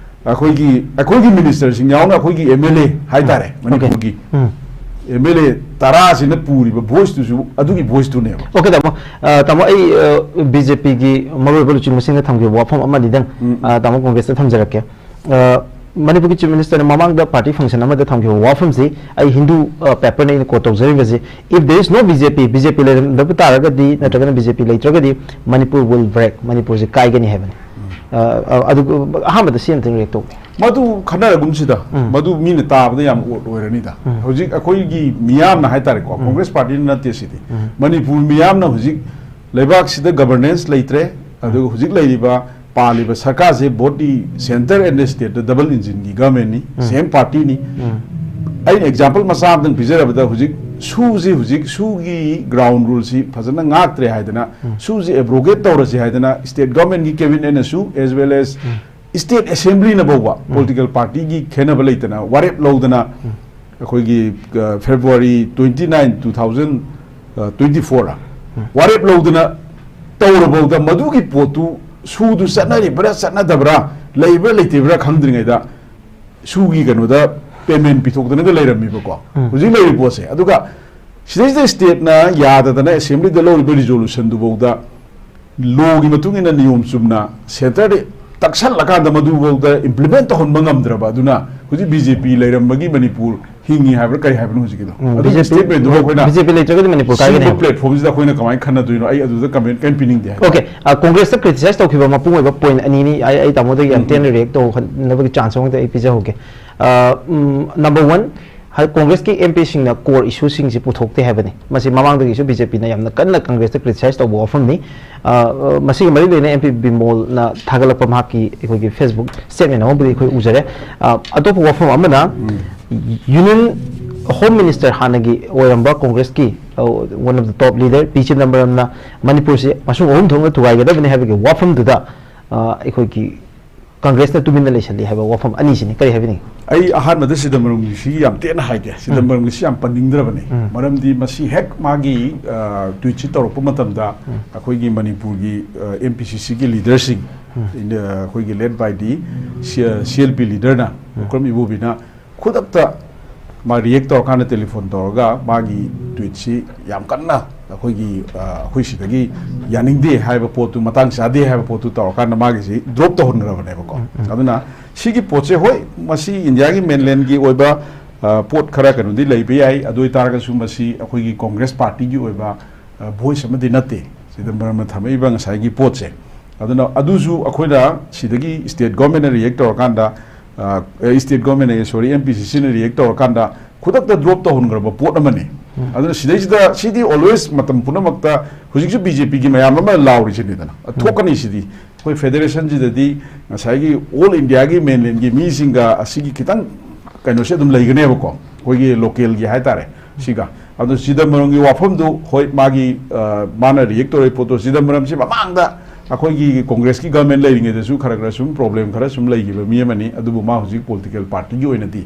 ꯑꯩꯈꯣꯏꯒꯤ, ꯑꯩꯈꯣꯏꯒꯤ ꯃꯤꯅꯤꯁꯇꯔꯁꯤꯡ ꯌꯥꯎꯅ ꯑꯩꯈꯣꯏꯒꯤ ꯑꯦꯝ ꯑꯦꯜ ꯑꯦ ꯍꯥꯏꯇꯥꯔꯦ, ꯎꯝ꯫ ꯃꯅꯤꯄꯨꯔꯒꯤ ꯑꯣꯀꯦ꯫ ꯎꯝ꯫ ꯑꯦꯝ ꯑꯦꯜ ꯑꯦ ꯇꯔꯥꯁꯤꯅ ꯄꯨꯔꯤꯕ ꯚꯣꯏꯁꯇꯨꯁꯨ ꯑꯗꯨꯒꯤ ꯚꯣꯏꯁꯇꯨꯅꯦꯕ꯫ ꯑꯣꯀꯦ, ꯇꯥꯃꯣ꯫ ꯑ, ꯇꯥꯃꯣ, ꯑꯩ, ꯑ, ꯕꯤ ꯖꯦ ꯄꯤꯒꯤ ꯃꯔꯨꯑꯣꯏꯕ ꯂꯨꯆꯤꯡꯕꯁꯤꯡꯅ ꯊꯝꯈꯤꯕ ꯋꯥꯐꯝ ꯑꯃꯅꯤꯗꯪ, ꯎꯝ, ꯎꯝ꯫ ꯑ, ꯇꯥꯃꯣ ꯀꯣꯡꯒ꯭ꯔꯦꯁꯇ ꯊꯝꯖꯔꯛꯀꯦ꯫ ꯑ, ꯃꯅꯤꯄꯨꯔꯒꯤ ꯆꯤꯐ ꯃꯤꯅꯤꯁꯇꯔꯅ ꯃꯃꯥꯡꯗ ꯄꯥꯔꯇꯤ ꯐꯪꯁꯟ ꯑꯃꯗ ꯊꯝꯈꯤꯕ ꯋꯥꯐꯝꯁꯤ ꯑꯩ ꯍꯤꯟꯗꯨ, ꯑ, ꯄꯦꯄꯔꯅ ꯑꯩꯅ code ꯇꯧꯖꯔꯤꯕꯁꯤ, "If there is no B J P, B J P ꯂꯩꯔꯝꯗꯕ ꯇꯥꯔꯒꯗꯤ, ꯅꯠꯇ꯭ꯔꯒꯅ B J P ꯂꯩꯇ꯭ꯔꯒꯗꯤ, ꯃꯅꯤꯄꯨꯔ will break, ꯃꯅꯤꯄꯨꯔꯁꯤ ꯀꯥꯏꯒꯅꯤ" ꯍꯥꯏꯕꯅꯤ꯫ ꯎꯝ꯫ ꯑ, ꯑ, ꯑꯗꯨ ꯑꯍꯥꯟꯕꯗ ꯁꯤ ꯑꯃꯇꯪ ꯔꯤꯌꯦꯛ ꯇꯧꯕꯤꯌꯨ꯫ ꯃꯗꯨ ꯈꯟꯅꯔꯒꯨꯝꯁꯤꯗ, ꯎꯝ꯫ ꯃꯗꯨ ꯃꯤꯅ ꯇꯥꯕꯗ ꯌꯥꯝ ꯑꯣꯠ ꯑꯣꯏꯔꯅꯤꯗ꯫ ꯎꯝ꯫ ꯍꯧꯖꯤꯛ ꯑꯩꯈꯣꯏꯒꯤ ꯃꯤꯌꯥꯝꯅ ꯍꯥꯏꯇꯥꯔꯦꯀꯣ, ꯎꯝ꯫ ꯀꯣꯡꯒ꯭ꯔꯦꯁ ꯄꯥꯔꯇꯤꯅ ꯅꯠꯇꯦ ꯁꯤꯗꯤ꯫ ꯎꯝ꯫ ꯃꯅꯤꯄꯨꯔ ꯃꯤꯌꯥꯝꯅ ꯍꯧꯖꯤꯛ ꯂꯩꯕꯥꯛꯁꯤꯗ ꯒꯕꯔꯅꯦꯟꯁ ꯂꯩꯇ꯭ꯔꯦ, ꯑꯗꯨꯒ ꯍꯧꯖꯤꯛ ꯂꯩꯔꯤꯕ ꯄꯥꯜꯂꯤꯕ ꯁꯔꯀꯥꯔꯁꯦ ꯕꯣꯠꯇꯤ ꯁꯦꯟꯇꯔ ꯑꯦꯟ ꯁ꯭ꯇꯦꯠꯇ ꯗꯕꯜ ꯏꯟꯖꯤꯟꯒꯤ ꯒꯃꯦꯟꯅꯤ, ꯎꯝ꯫ ꯁꯦꯝ ꯄꯥꯔꯇꯤꯅꯤ꯫ ꯎꯝ꯫ ꯑꯩꯅ ꯑꯦꯛꯖꯥꯝꯄꯜ ꯃꯆꯥ ꯑꯃꯇꯪ ꯄꯤꯖꯔꯕꯗ, ꯍꯧꯖꯤꯛ ꯁꯨꯁꯤ, ꯍꯧꯖꯤꯛ ꯁꯨꯒꯤ ꯒ꯭ꯔꯥꯎꯟ ꯔꯨꯜꯁꯤ ꯐꯖꯅ ꯉꯥꯛꯇ꯭ꯔꯦ ꯍꯥꯏꯗꯅ, ꯎꯝ꯫ ꯁꯨꯁꯤ ꯑꯦꯕ꯭ꯔꯣꯒꯦꯠ ꯇꯧꯔꯁꯤ ꯍꯥꯏꯗꯅ ꯁ꯭ꯇꯦꯠ ꯒꯃꯦꯟꯒꯤ ꯀꯦꯕꯤꯅꯦꯠꯅꯁꯨ, as well as ꯎꯝ꯫ ꯁ꯭ꯇꯦꯠ ꯑꯦꯁꯦꯝꯕ꯭ꯂꯤꯅ ꯐꯥꯎꯕ ꯎꯝ꯫ ꯄꯣꯂꯤꯇꯤꯀꯦꯜ ꯄꯥꯔꯇꯤꯒꯤ ꯈꯦꯠꯅꯕ ꯂꯩꯇꯅ ꯋꯥꯔꯦꯞ ꯂꯧꯗꯅ, ꯎꯝ꯫ ꯑꯩꯈꯣꯏꯒꯤ, ꯑ, February twenty nine, two thousand twenty ꯐꯣꯔꯗ ꯎꯝ꯫ ꯋꯥꯔꯦꯞ ꯂꯧꯗꯅ ꯇꯧꯔꯕꯧꯗ ꯃꯗꯨꯒꯤ ꯄꯣꯠꯇꯨ ꯁꯨꯗꯨ ꯆꯠꯅꯔꯤꯕ꯭ꯔꯥ ꯆꯠꯅꯗꯕ꯭ꯔꯥ, ꯂꯩꯕ꯭ꯔꯥ ꯂꯩꯇꯕ꯭ꯔꯥ ꯈꯪꯗ꯭ꯔꯤꯉꯩꯗ ꯁꯨꯒꯤ ꯀꯩꯅꯣꯗ ꯄꯦꯃꯦꯟ ꯄꯤꯊꯣꯛꯇꯅꯒ ꯂꯩꯔꯝꯃꯤꯕꯀꯣ꯫ ꯎꯝ꯫ ꯍꯧꯖꯤꯛ ꯂꯩꯔꯤꯕ ꯄꯣꯠꯁꯦ꯫ ꯑꯗꯨꯒ ꯁꯤꯗꯩꯁꯤꯗ ꯁ꯭ꯇꯦꯠꯅ ꯌꯥꯗꯗꯅ ꯑꯦꯁꯦꯝꯕ꯭ꯂꯤꯗ ꯂꯧꯔꯤꯕ ꯔꯤꯖꯣꯂꯨꯁꯟꯗꯨꯐꯥꯎꯗ ꯂꯣꯒꯤ ꯃꯇꯨꯡ ꯏꯟꯅ ꯅꯤꯌꯣꯝ ꯆꯨꯝꯅ ꯁꯦꯟꯇꯔꯗ ꯇꯛꯁꯜꯂꯀꯥꯟꯗ ꯃꯗꯨꯐꯥꯎꯗ ꯏꯝꯄ꯭ꯂꯤꯃꯦꯟ ꯇꯧꯍꯟꯕ ꯉꯝꯗ꯭ꯔꯕ ꯑꯗꯨꯅ ꯍꯧꯖꯤꯛ ꯕꯤ ꯖꯦ ꯄꯤ ꯂꯩꯔꯝꯕꯒꯤ ꯃꯅꯤꯄꯨꯔ ꯍꯤꯡꯉꯤ ꯍꯥꯏꯕ꯭ꯔꯥ ꯀꯔꯤ ꯍꯥꯏꯕꯅꯣ ꯍꯧꯖꯤꯛꯀꯤꯗꯣ? ꯎꯝ, ꯑꯗꯨꯒꯤ BJP statement ꯗꯨꯕꯨ ꯑꯩꯈꯣꯏꯅ BJP ꯂꯩꯇ꯭ꯔꯒꯗꯤ ꯃꯅꯤꯄꯨꯔ ꯀꯥꯏꯒꯅꯤ ꯁꯤꯒꯨꯝꯕ ꯍꯥꯏꯕ꯫ Platform ꯁꯤꯗ ꯑꯩꯈꯣꯏꯅ ꯀꯃꯥꯏꯅ ꯈꯟꯅꯗꯣꯏꯅꯣ? ꯑꯩ ꯑꯗꯨꯗ comment ꯀꯔꯤꯝ ꯄꯤꯅꯤꯡꯗꯦ ꯍꯥꯏꯕ꯫ Okay, ꯑ, ꯀꯣꯡꯒ꯭ꯔꯦꯁꯇ criticize ꯇꯧꯈꯤꯕ ꯃꯄꯨꯡ ꯑꯣꯏꯕ point ꯑꯅꯤꯅꯤ꯫ ꯑꯩ ꯑꯩ ꯇꯥꯃꯣꯗꯒꯤ ꯌꯥꯝ ꯎꯝ, ꯇꯦꯟꯅ ꯎꯝ꯫ React ꯇꯧꯍꯟꯅꯕꯒꯤ chance ꯑꯃꯗ ꯑꯩ ꯄꯤꯖꯍꯧꯒꯦ꯫ ꯑ, ꯎꯝ, number one, ꯍ-, ꯀꯣꯡꯒ꯭ꯔꯦꯁꯀꯤ MPꯁꯤꯡꯅ core issueꯁꯤꯡꯁꯤ ꯄꯨꯊꯣꯛꯇꯦ ꯍꯥꯏꯕꯅꯤ꯫ ꯃꯁꯤ ꯃꯃꯥꯡꯗꯒꯤꯁꯨ BJPꯅ ꯌꯥꯝꯅ ꯀꯟꯅ ꯀꯪꯒ꯭ꯔꯦꯁꯇ criticize ꯇꯧꯕ ꯋꯥꯐꯝꯅꯤ꯫ ꯑ, ꯑ, ꯃꯁꯤꯒ ꯃꯔꯤ ꯂꯩꯅꯅ MP ꯕꯤꯃꯣꯜꯅ ꯊꯥꯒꯠꯂꯛꯄ ꯃꯍꯥꯛꯀꯤ ꯑꯩꯈꯣꯏꯒꯤ Facebook statement ꯑꯃꯕꯨꯗꯤ ꯑꯩꯈꯣꯏ ꯎꯖꯔꯦ꯫ ꯑ, ꯑꯇꯣꯞꯄ ꯋꯥꯐꯝ ꯑꯃꯅ, Union Home Minister ꯍꯥꯟꯅꯒꯤ ꯑꯣꯏꯔꯝꯕ ꯀꯣꯡꯒ꯭ꯔꯦꯁꯀꯤ, ꯑ, one of the top leader ꯄꯤ ꯆꯤꯗꯝꯕꯔꯝꯅ ꯃꯅꯤꯄꯨꯔꯁꯤ ꯃꯁꯨꯡ ꯑꯍꯨꯝ ꯊꯣꯛꯅ ꯊꯨꯒꯥꯏꯒꯗꯕꯅꯤ ꯍꯥꯏꯕꯒꯤ ꯋꯥꯐꯝꯗꯨꯗ, ꯑ, ꯑꯩꯈꯣꯏꯒꯤ ꯀꯪꯒ꯭ꯔꯦꯁꯅ ꯇꯨꯃꯤꯟꯅ ꯂꯩꯁꯜꯂꯤ ꯍꯥꯏꯕ ꯋꯥꯐꯝ ꯑꯅꯤꯁꯤꯅꯤ꯫ ꯀꯔꯤ ꯍꯥꯏꯕꯤꯅꯤꯡꯉꯤ? ꯑꯩ ꯑꯍꯥꯟꯕꯗ ꯆꯤꯗꯝꯕꯔꯝꯒꯤ ꯁꯤ ꯌꯥꯝ ꯇꯦꯟꯅ ꯍꯥꯏꯒꯦ꯫ ꯆꯤꯗꯝꯕꯔꯝꯒꯤ ꯁꯤ ꯌꯥꯝ ꯄꯟꯅꯤꯡꯗ꯭ꯔꯕꯅꯤ꯫ ꯎꯝ꯫ ꯃꯔꯝꯗꯤ ꯃꯁꯤ ꯍꯦꯛ ꯃꯥꯒꯤ, ꯑ, tweetꯁꯤ ꯇꯧꯔꯛꯄ ꯃꯇꯝꯗ ꯑꯩꯈꯣꯏꯒꯤ ꯃꯅꯤꯄꯨꯔꯒꯤ, ꯑ, MPCCꯒꯤ leaderꯁꯤꯡ, ꯎꯝ꯫ ꯑ, ꯑꯩꯈꯣꯏꯒꯤ led by the C-, CLP leaderꯅ, ꯎꯝ꯫ ꯎꯀ꯭ꯔꯝ ꯏꯕꯣꯕꯤꯅ ꯈꯨꯗꯛꯇ ꯃꯥ react ꯇꯧꯔꯀꯥꯟꯗ telephone ꯇꯧꯔꯒ ꯃꯥꯒꯤ tweetꯁꯤ ꯌꯥꯝ ꯀꯟꯅ ꯑꯩꯈꯣꯏꯒꯤ, ꯑ, ꯑꯩꯈꯣꯏ ꯁꯤꯗꯒꯤ ꯌꯥꯅꯤꯡꯗꯦ ꯍꯥꯏꯕ ꯄꯣꯠꯇꯨ, ꯃꯇꯥꯡ ꯆꯥꯗꯦ ꯍꯥꯏꯕ ꯄꯣꯠꯇꯨ ꯇꯧꯔꯀꯥꯟꯗ ꯃꯥꯒꯤꯁꯤ drop ꯇꯧꯍꯟꯈ꯭ꯔꯕꯅꯦꯕꯀꯣ꯫ ꯎꯝ, ꯎꯝ꯫ ꯑꯗꯨꯅ ꯁꯤꯒꯤ ꯄꯣꯠꯁꯦ, ꯍꯣꯏ, ꯃꯁꯤ ꯏꯟꯗꯤꯌꯥꯒꯤ mainlandꯒꯤ ꯑꯣꯏꯕ, ꯑ, ꯄꯣꯠ ꯈꯔ ꯀꯩꯅꯣꯗꯤ ꯂꯩꯕ ꯌꯥꯏ, ꯑꯗꯨ ꯑꯣꯏꯇꯥꯔꯒꯁꯨ ꯃꯁꯤ ꯑꯩꯈꯣꯏꯒꯤ ꯀꯣꯡꯒ꯭ꯔꯦꯁ partyꯒꯤ ꯑꯣꯏꯕ, ꯑ, voice ꯑꯃꯗꯤ ꯅꯠꯇꯦ ꯆꯤꯗꯝꯕꯔꯝꯅ ꯊꯝꯃꯛꯏꯕ ꯉꯁꯥꯏꯒꯤ ꯄꯣꯠꯁꯦ꯫ ꯑꯗꯨꯅ ꯑꯗꯨꯁꯨ ꯑꯩꯈꯣꯏꯅ ꯁꯤꯗꯒꯤ state governmentꯅ react ꯇꯧꯔꯀꯥꯟꯗ, ꯑ, ꯑꯦ, state government, sorry, MPCCꯅ react ꯇꯧꯔꯀꯥꯟꯗ ꯈꯨꯗꯛꯇ drop ꯇꯧꯍꯟꯈ꯭ꯔꯕ ꯄꯣꯠ ꯑꯃꯅꯤ꯫ ꯎꯝ꯫ ꯑꯗꯨꯅ ꯁꯤꯗꯩꯁꯤꯗ ꯁꯤꯗꯤ always ꯃꯇꯝ ꯄꯨꯝꯅꯃꯛꯇ ꯍꯧꯖꯤꯛꯁꯨ BJPꯒꯤ ꯃꯌꯥꯝ ꯑꯃ ꯂꯥꯎꯔꯤꯁꯤꯅꯤꯗꯅ, ꯎꯝ꯫ ꯊꯣꯛꯀꯅꯤ ꯁꯤꯗꯤ꯫ ꯑꯩꯈꯣꯏ federationꯁꯤꯗꯗꯤ ꯉꯁꯥꯏꯒꯤ all Indiaꯒꯤ mainlandꯒꯤ ꯃꯤꯁꯤꯡꯒ ꯑꯁꯤꯒꯤ ꯈꯤꯇꯪ ꯀꯩꯅꯣꯁꯦ ꯑꯗꯨꯝ ꯂꯩꯒꯅꯦꯕꯀꯣ, ꯑꯩꯈꯣꯏꯒꯤ localꯒꯤ ꯍꯥꯏꯇꯥꯔꯦ ꯁꯤꯒ꯫ ꯑꯗꯣ ꯆꯤꯗꯝꯕꯔꯝꯒꯤ ꯋꯥꯐꯝꯗꯨ, ꯍꯣꯏ, ꯃꯥꯒꯤ, ꯑ, ꯃꯥꯅ react ꯇꯧꯔꯛꯏ ꯄꯣꯠꯇꯣ, ꯆꯤꯗꯝꯕꯔꯝꯁꯤ ꯃꯃꯥꯡꯗ ꯑꯩꯈꯣꯏꯒꯤ ꯀꯣꯡꯒ꯭ꯔꯦꯁꯀꯤ government ꯂꯩꯔꯤꯉꯩꯗꯁꯨ ꯈꯔ ꯈꯔ ꯁꯨꯝ problem ꯈꯔ ꯁꯨꯝ ꯂꯩꯈꯤꯕ ꯃꯤ ꯑꯃꯅꯤ꯫ ꯑꯗꯨꯕꯨ ꯃꯥ ꯍꯧꯖꯤꯛ political partyꯒꯤ ꯑꯣꯏꯅꯗꯤ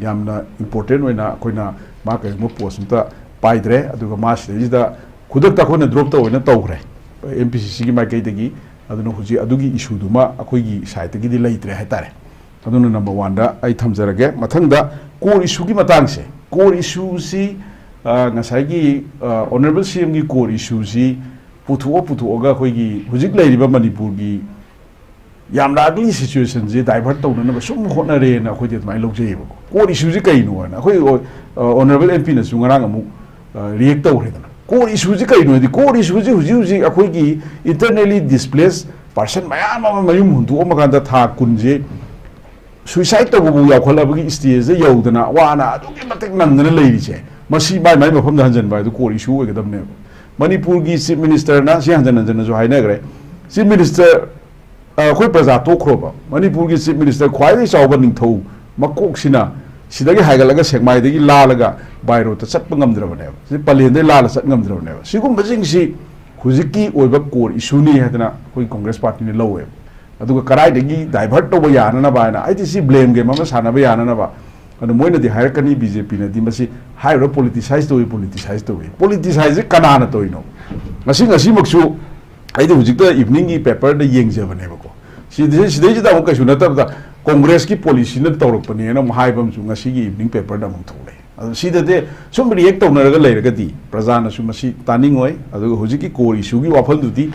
ꯌꯥꯝꯅ important ꯑꯣꯏꯅ ꯑꯩꯈꯣꯏꯅ ꯃꯥ ꯀꯔꯤꯒꯨꯝꯕ post ꯑꯝꯇ ꯄꯥꯏꯗ꯭ꯔꯦ꯫ ꯑꯗꯨꯒ ꯃꯥ ꯁꯤꯗꯩꯁꯤꯗ ꯈꯨꯗꯛꯇ ꯑꯩꯈꯣꯏꯅ drop ꯇꯧ ꯑꯣꯏꯅ ꯇꯧꯈ꯭ꯔꯦ MPCCꯒꯤ ꯃꯥꯏꯀꯩꯗꯒꯤ꯫ ꯑꯗꯨꯅ ꯍꯧꯖꯤꯛ ꯑꯗꯨꯒꯤ issueꯗꯨꯃ ꯑꯩꯈꯣꯏꯒꯤ sideꯇꯒꯤꯗꯤ ꯂꯩꯇ꯭ꯔꯦ ꯍꯥꯏꯇꯥꯔꯦ꯫ ꯑꯗꯨꯅ number oneꯗ ꯑꯩ ꯊꯝꯖꯔꯒꯦ꯫ ꯃꯊꯪꯗ core issueꯒꯤ ꯃꯇꯥꯡꯁꯦ, core issueꯁꯤ, ꯑ, ꯉꯁꯥꯏꯒꯤ, ꯑ, honourable CMꯒꯤ core issueꯁꯤ ꯄꯨꯊꯣꯛꯑ ꯄꯨꯊꯣꯛꯑꯒ ꯑꯩꯈꯣꯏꯒꯤ ꯍꯧꯖꯤꯛ ꯂꯩꯔꯤꯕ ꯃꯅꯤꯄꯨꯔꯒꯤ ꯌꯥꯝꯅ ugly situationꯁꯦ divert ꯇꯧꯅꯅꯕ ꯁꯨꯝ ꯍꯣꯠꯅꯔꯦꯅ ꯑꯩꯈꯣꯏꯗꯤ ꯑꯗꯨꯃꯥꯏꯅ ꯂꯧꯖꯩꯌꯦꯕꯀꯣ꯫ Core issueꯁꯦ ꯀꯩꯅꯣ ꯍꯥꯏꯅ ꯑꯩꯈꯣꯏ, ꯑ, honourable MPꯅꯁꯨ ꯉꯔꯥꯡ ꯑꯃꯨꯛ, ꯑ, react ꯇꯧꯈ꯭ꯔꯦꯗꯅ꯫ Core issueꯁꯦ ꯀꯩꯅꯣ ꯍꯥꯏꯗꯤ, core issueꯁꯦ ꯍꯧꯖꯤꯛ ꯍꯧꯖꯤꯛ ꯑꯩꯈꯣꯏꯒꯤ internally displaced person ꯃꯌꯥꯝ ꯑꯃ ꯃꯌꯨꯝ ꯍꯨꯟꯗꯣꯛꯑꯝꯃꯀꯥꯟꯗ ꯊꯥ ꯀꯨꯟꯁꯦ suicide ꯇꯧꯕꯕꯨ ꯌꯥꯎꯈꯠꯂꯛꯄꯒꯤ stageꯗ ꯌꯧꯗꯅ ꯋꯥꯅ ꯑꯗꯨꯛꯀꯤ ꯃꯇꯤꯛ ꯅꯪꯗꯅ ꯂꯩꯔꯤꯁꯦ, ꯃꯁꯤ ꯃꯥꯏ ꯃꯥꯏ ꯃꯐꯝꯗ ꯍꯟꯖꯤꯟꯕ ꯍꯥꯏꯗꯨ core issue ꯑꯣꯏꯒꯗꯕꯅꯦꯕ꯫ ꯃꯅꯤꯄꯨꯔꯒꯤ Chief Ministerꯅ ꯁꯤ ꯍꯟꯖꯤꯟ ꯍꯟꯖꯤꯟꯅꯁꯨ ꯍꯥꯏꯅꯈ꯭ꯔꯦ꯫ Chief Minister, ꯑ, ꯑꯩꯈꯣꯏ ꯄ꯭ꯔꯖꯥ ꯇꯣꯛꯈ꯭ꯔꯣꯕ, ꯃꯅꯤꯄꯨꯔꯒꯤ Chief Minister ꯈ꯭ꯋꯥꯏꯗꯒꯤ ꯆꯥꯎꯕ ꯅꯤꯡꯊꯧ ꯃꯀꯣꯛꯁꯤꯅ ꯁꯤꯗꯒꯤ ꯍꯥꯏꯒꯠꯂꯒ ꯁꯦꯛꯃꯥꯏꯗꯒꯤ ꯂꯥꯜꯂꯒ by roadꯇ ꯆꯠꯄ ꯉꯝꯗ꯭ꯔꯕꯅꯦꯕ, ꯁꯤ ꯄꯂꯦꯟꯗꯒꯤ ꯂꯥꯜꯂ ꯆꯠ ꯉꯝꯗ꯭ꯔꯕꯅꯦꯕ꯫ ꯁꯤꯒꯨꯝꯕꯁꯤꯡꯁꯤ ꯍꯧꯖꯤꯛꯀꯤ ꯑꯣꯏꯕ core issueꯅꯤ ꯍꯥꯏꯗꯅ ꯑꯩꯈꯣꯏ Congress Partyꯅ ꯂꯧꯋꯦꯕ꯫ ꯑꯗꯨꯒ ꯀꯗꯥꯏꯗꯒꯤ divert ꯇꯧꯕ ꯌꯥꯅꯅꯕ ꯍꯥꯏꯅ, ꯑꯩꯗꯤ ꯁꯤ blame game ꯑꯃ ꯁꯥꯟꯅꯕ ꯌꯥꯅꯅꯕ, ꯑꯗꯨ ꯃꯣꯏꯅꯗꯤ ꯍꯥꯏꯔꯛꯀꯅꯤ, BJPꯅꯗꯤ ꯃꯁꯤ ꯍꯥꯏꯔꯤꯕ politicize ꯇꯧꯏ, politicize ꯇꯧꯏ꯫ Politicizeꯁꯦ ꯀꯅꯥꯅ ꯇꯧꯔꯤꯅꯣ? ꯉꯁꯤ, ꯉꯁꯤꯃꯛꯁꯨ ꯑꯩꯗꯤ ꯍꯧꯖꯤꯛꯇ eveningꯒꯤ paperꯗ ꯌꯦꯡꯖꯕꯅꯦꯕꯀꯣ꯫ ꯁꯤꯗꯩ-, ꯁꯤꯗꯩꯁꯤꯗ ꯑꯃꯨꯛ ꯀꯩꯁꯨ ꯅꯠꯇꯕꯗ Congressꯀꯤ policyꯅ ꯇꯧꯔꯛꯄꯅꯦꯅ ꯑꯃꯨꯛ ꯍꯥꯏꯕ ꯑꯃꯁꯨ ꯉꯁꯤꯒꯤ evening paperꯗ ꯑꯃꯨꯛ ꯊꯣꯛꯂꯛꯑꯦ꯫ ꯑꯗꯨ ꯁꯤꯗꯗꯤ ꯁꯨꯝ react ꯇꯧꯅꯔꯒ ꯂꯩꯔꯒꯗꯤ ꯄ꯭ꯔꯖꯥꯅꯁꯨ ꯃꯁꯤ ꯇꯥꯅꯤꯡꯉꯣꯏ, ꯑꯗꯨꯒ ꯍꯧꯖꯤꯛꯀꯤ core issueꯒꯤ ꯋꯥꯐꯝꯗꯨꯗꯤ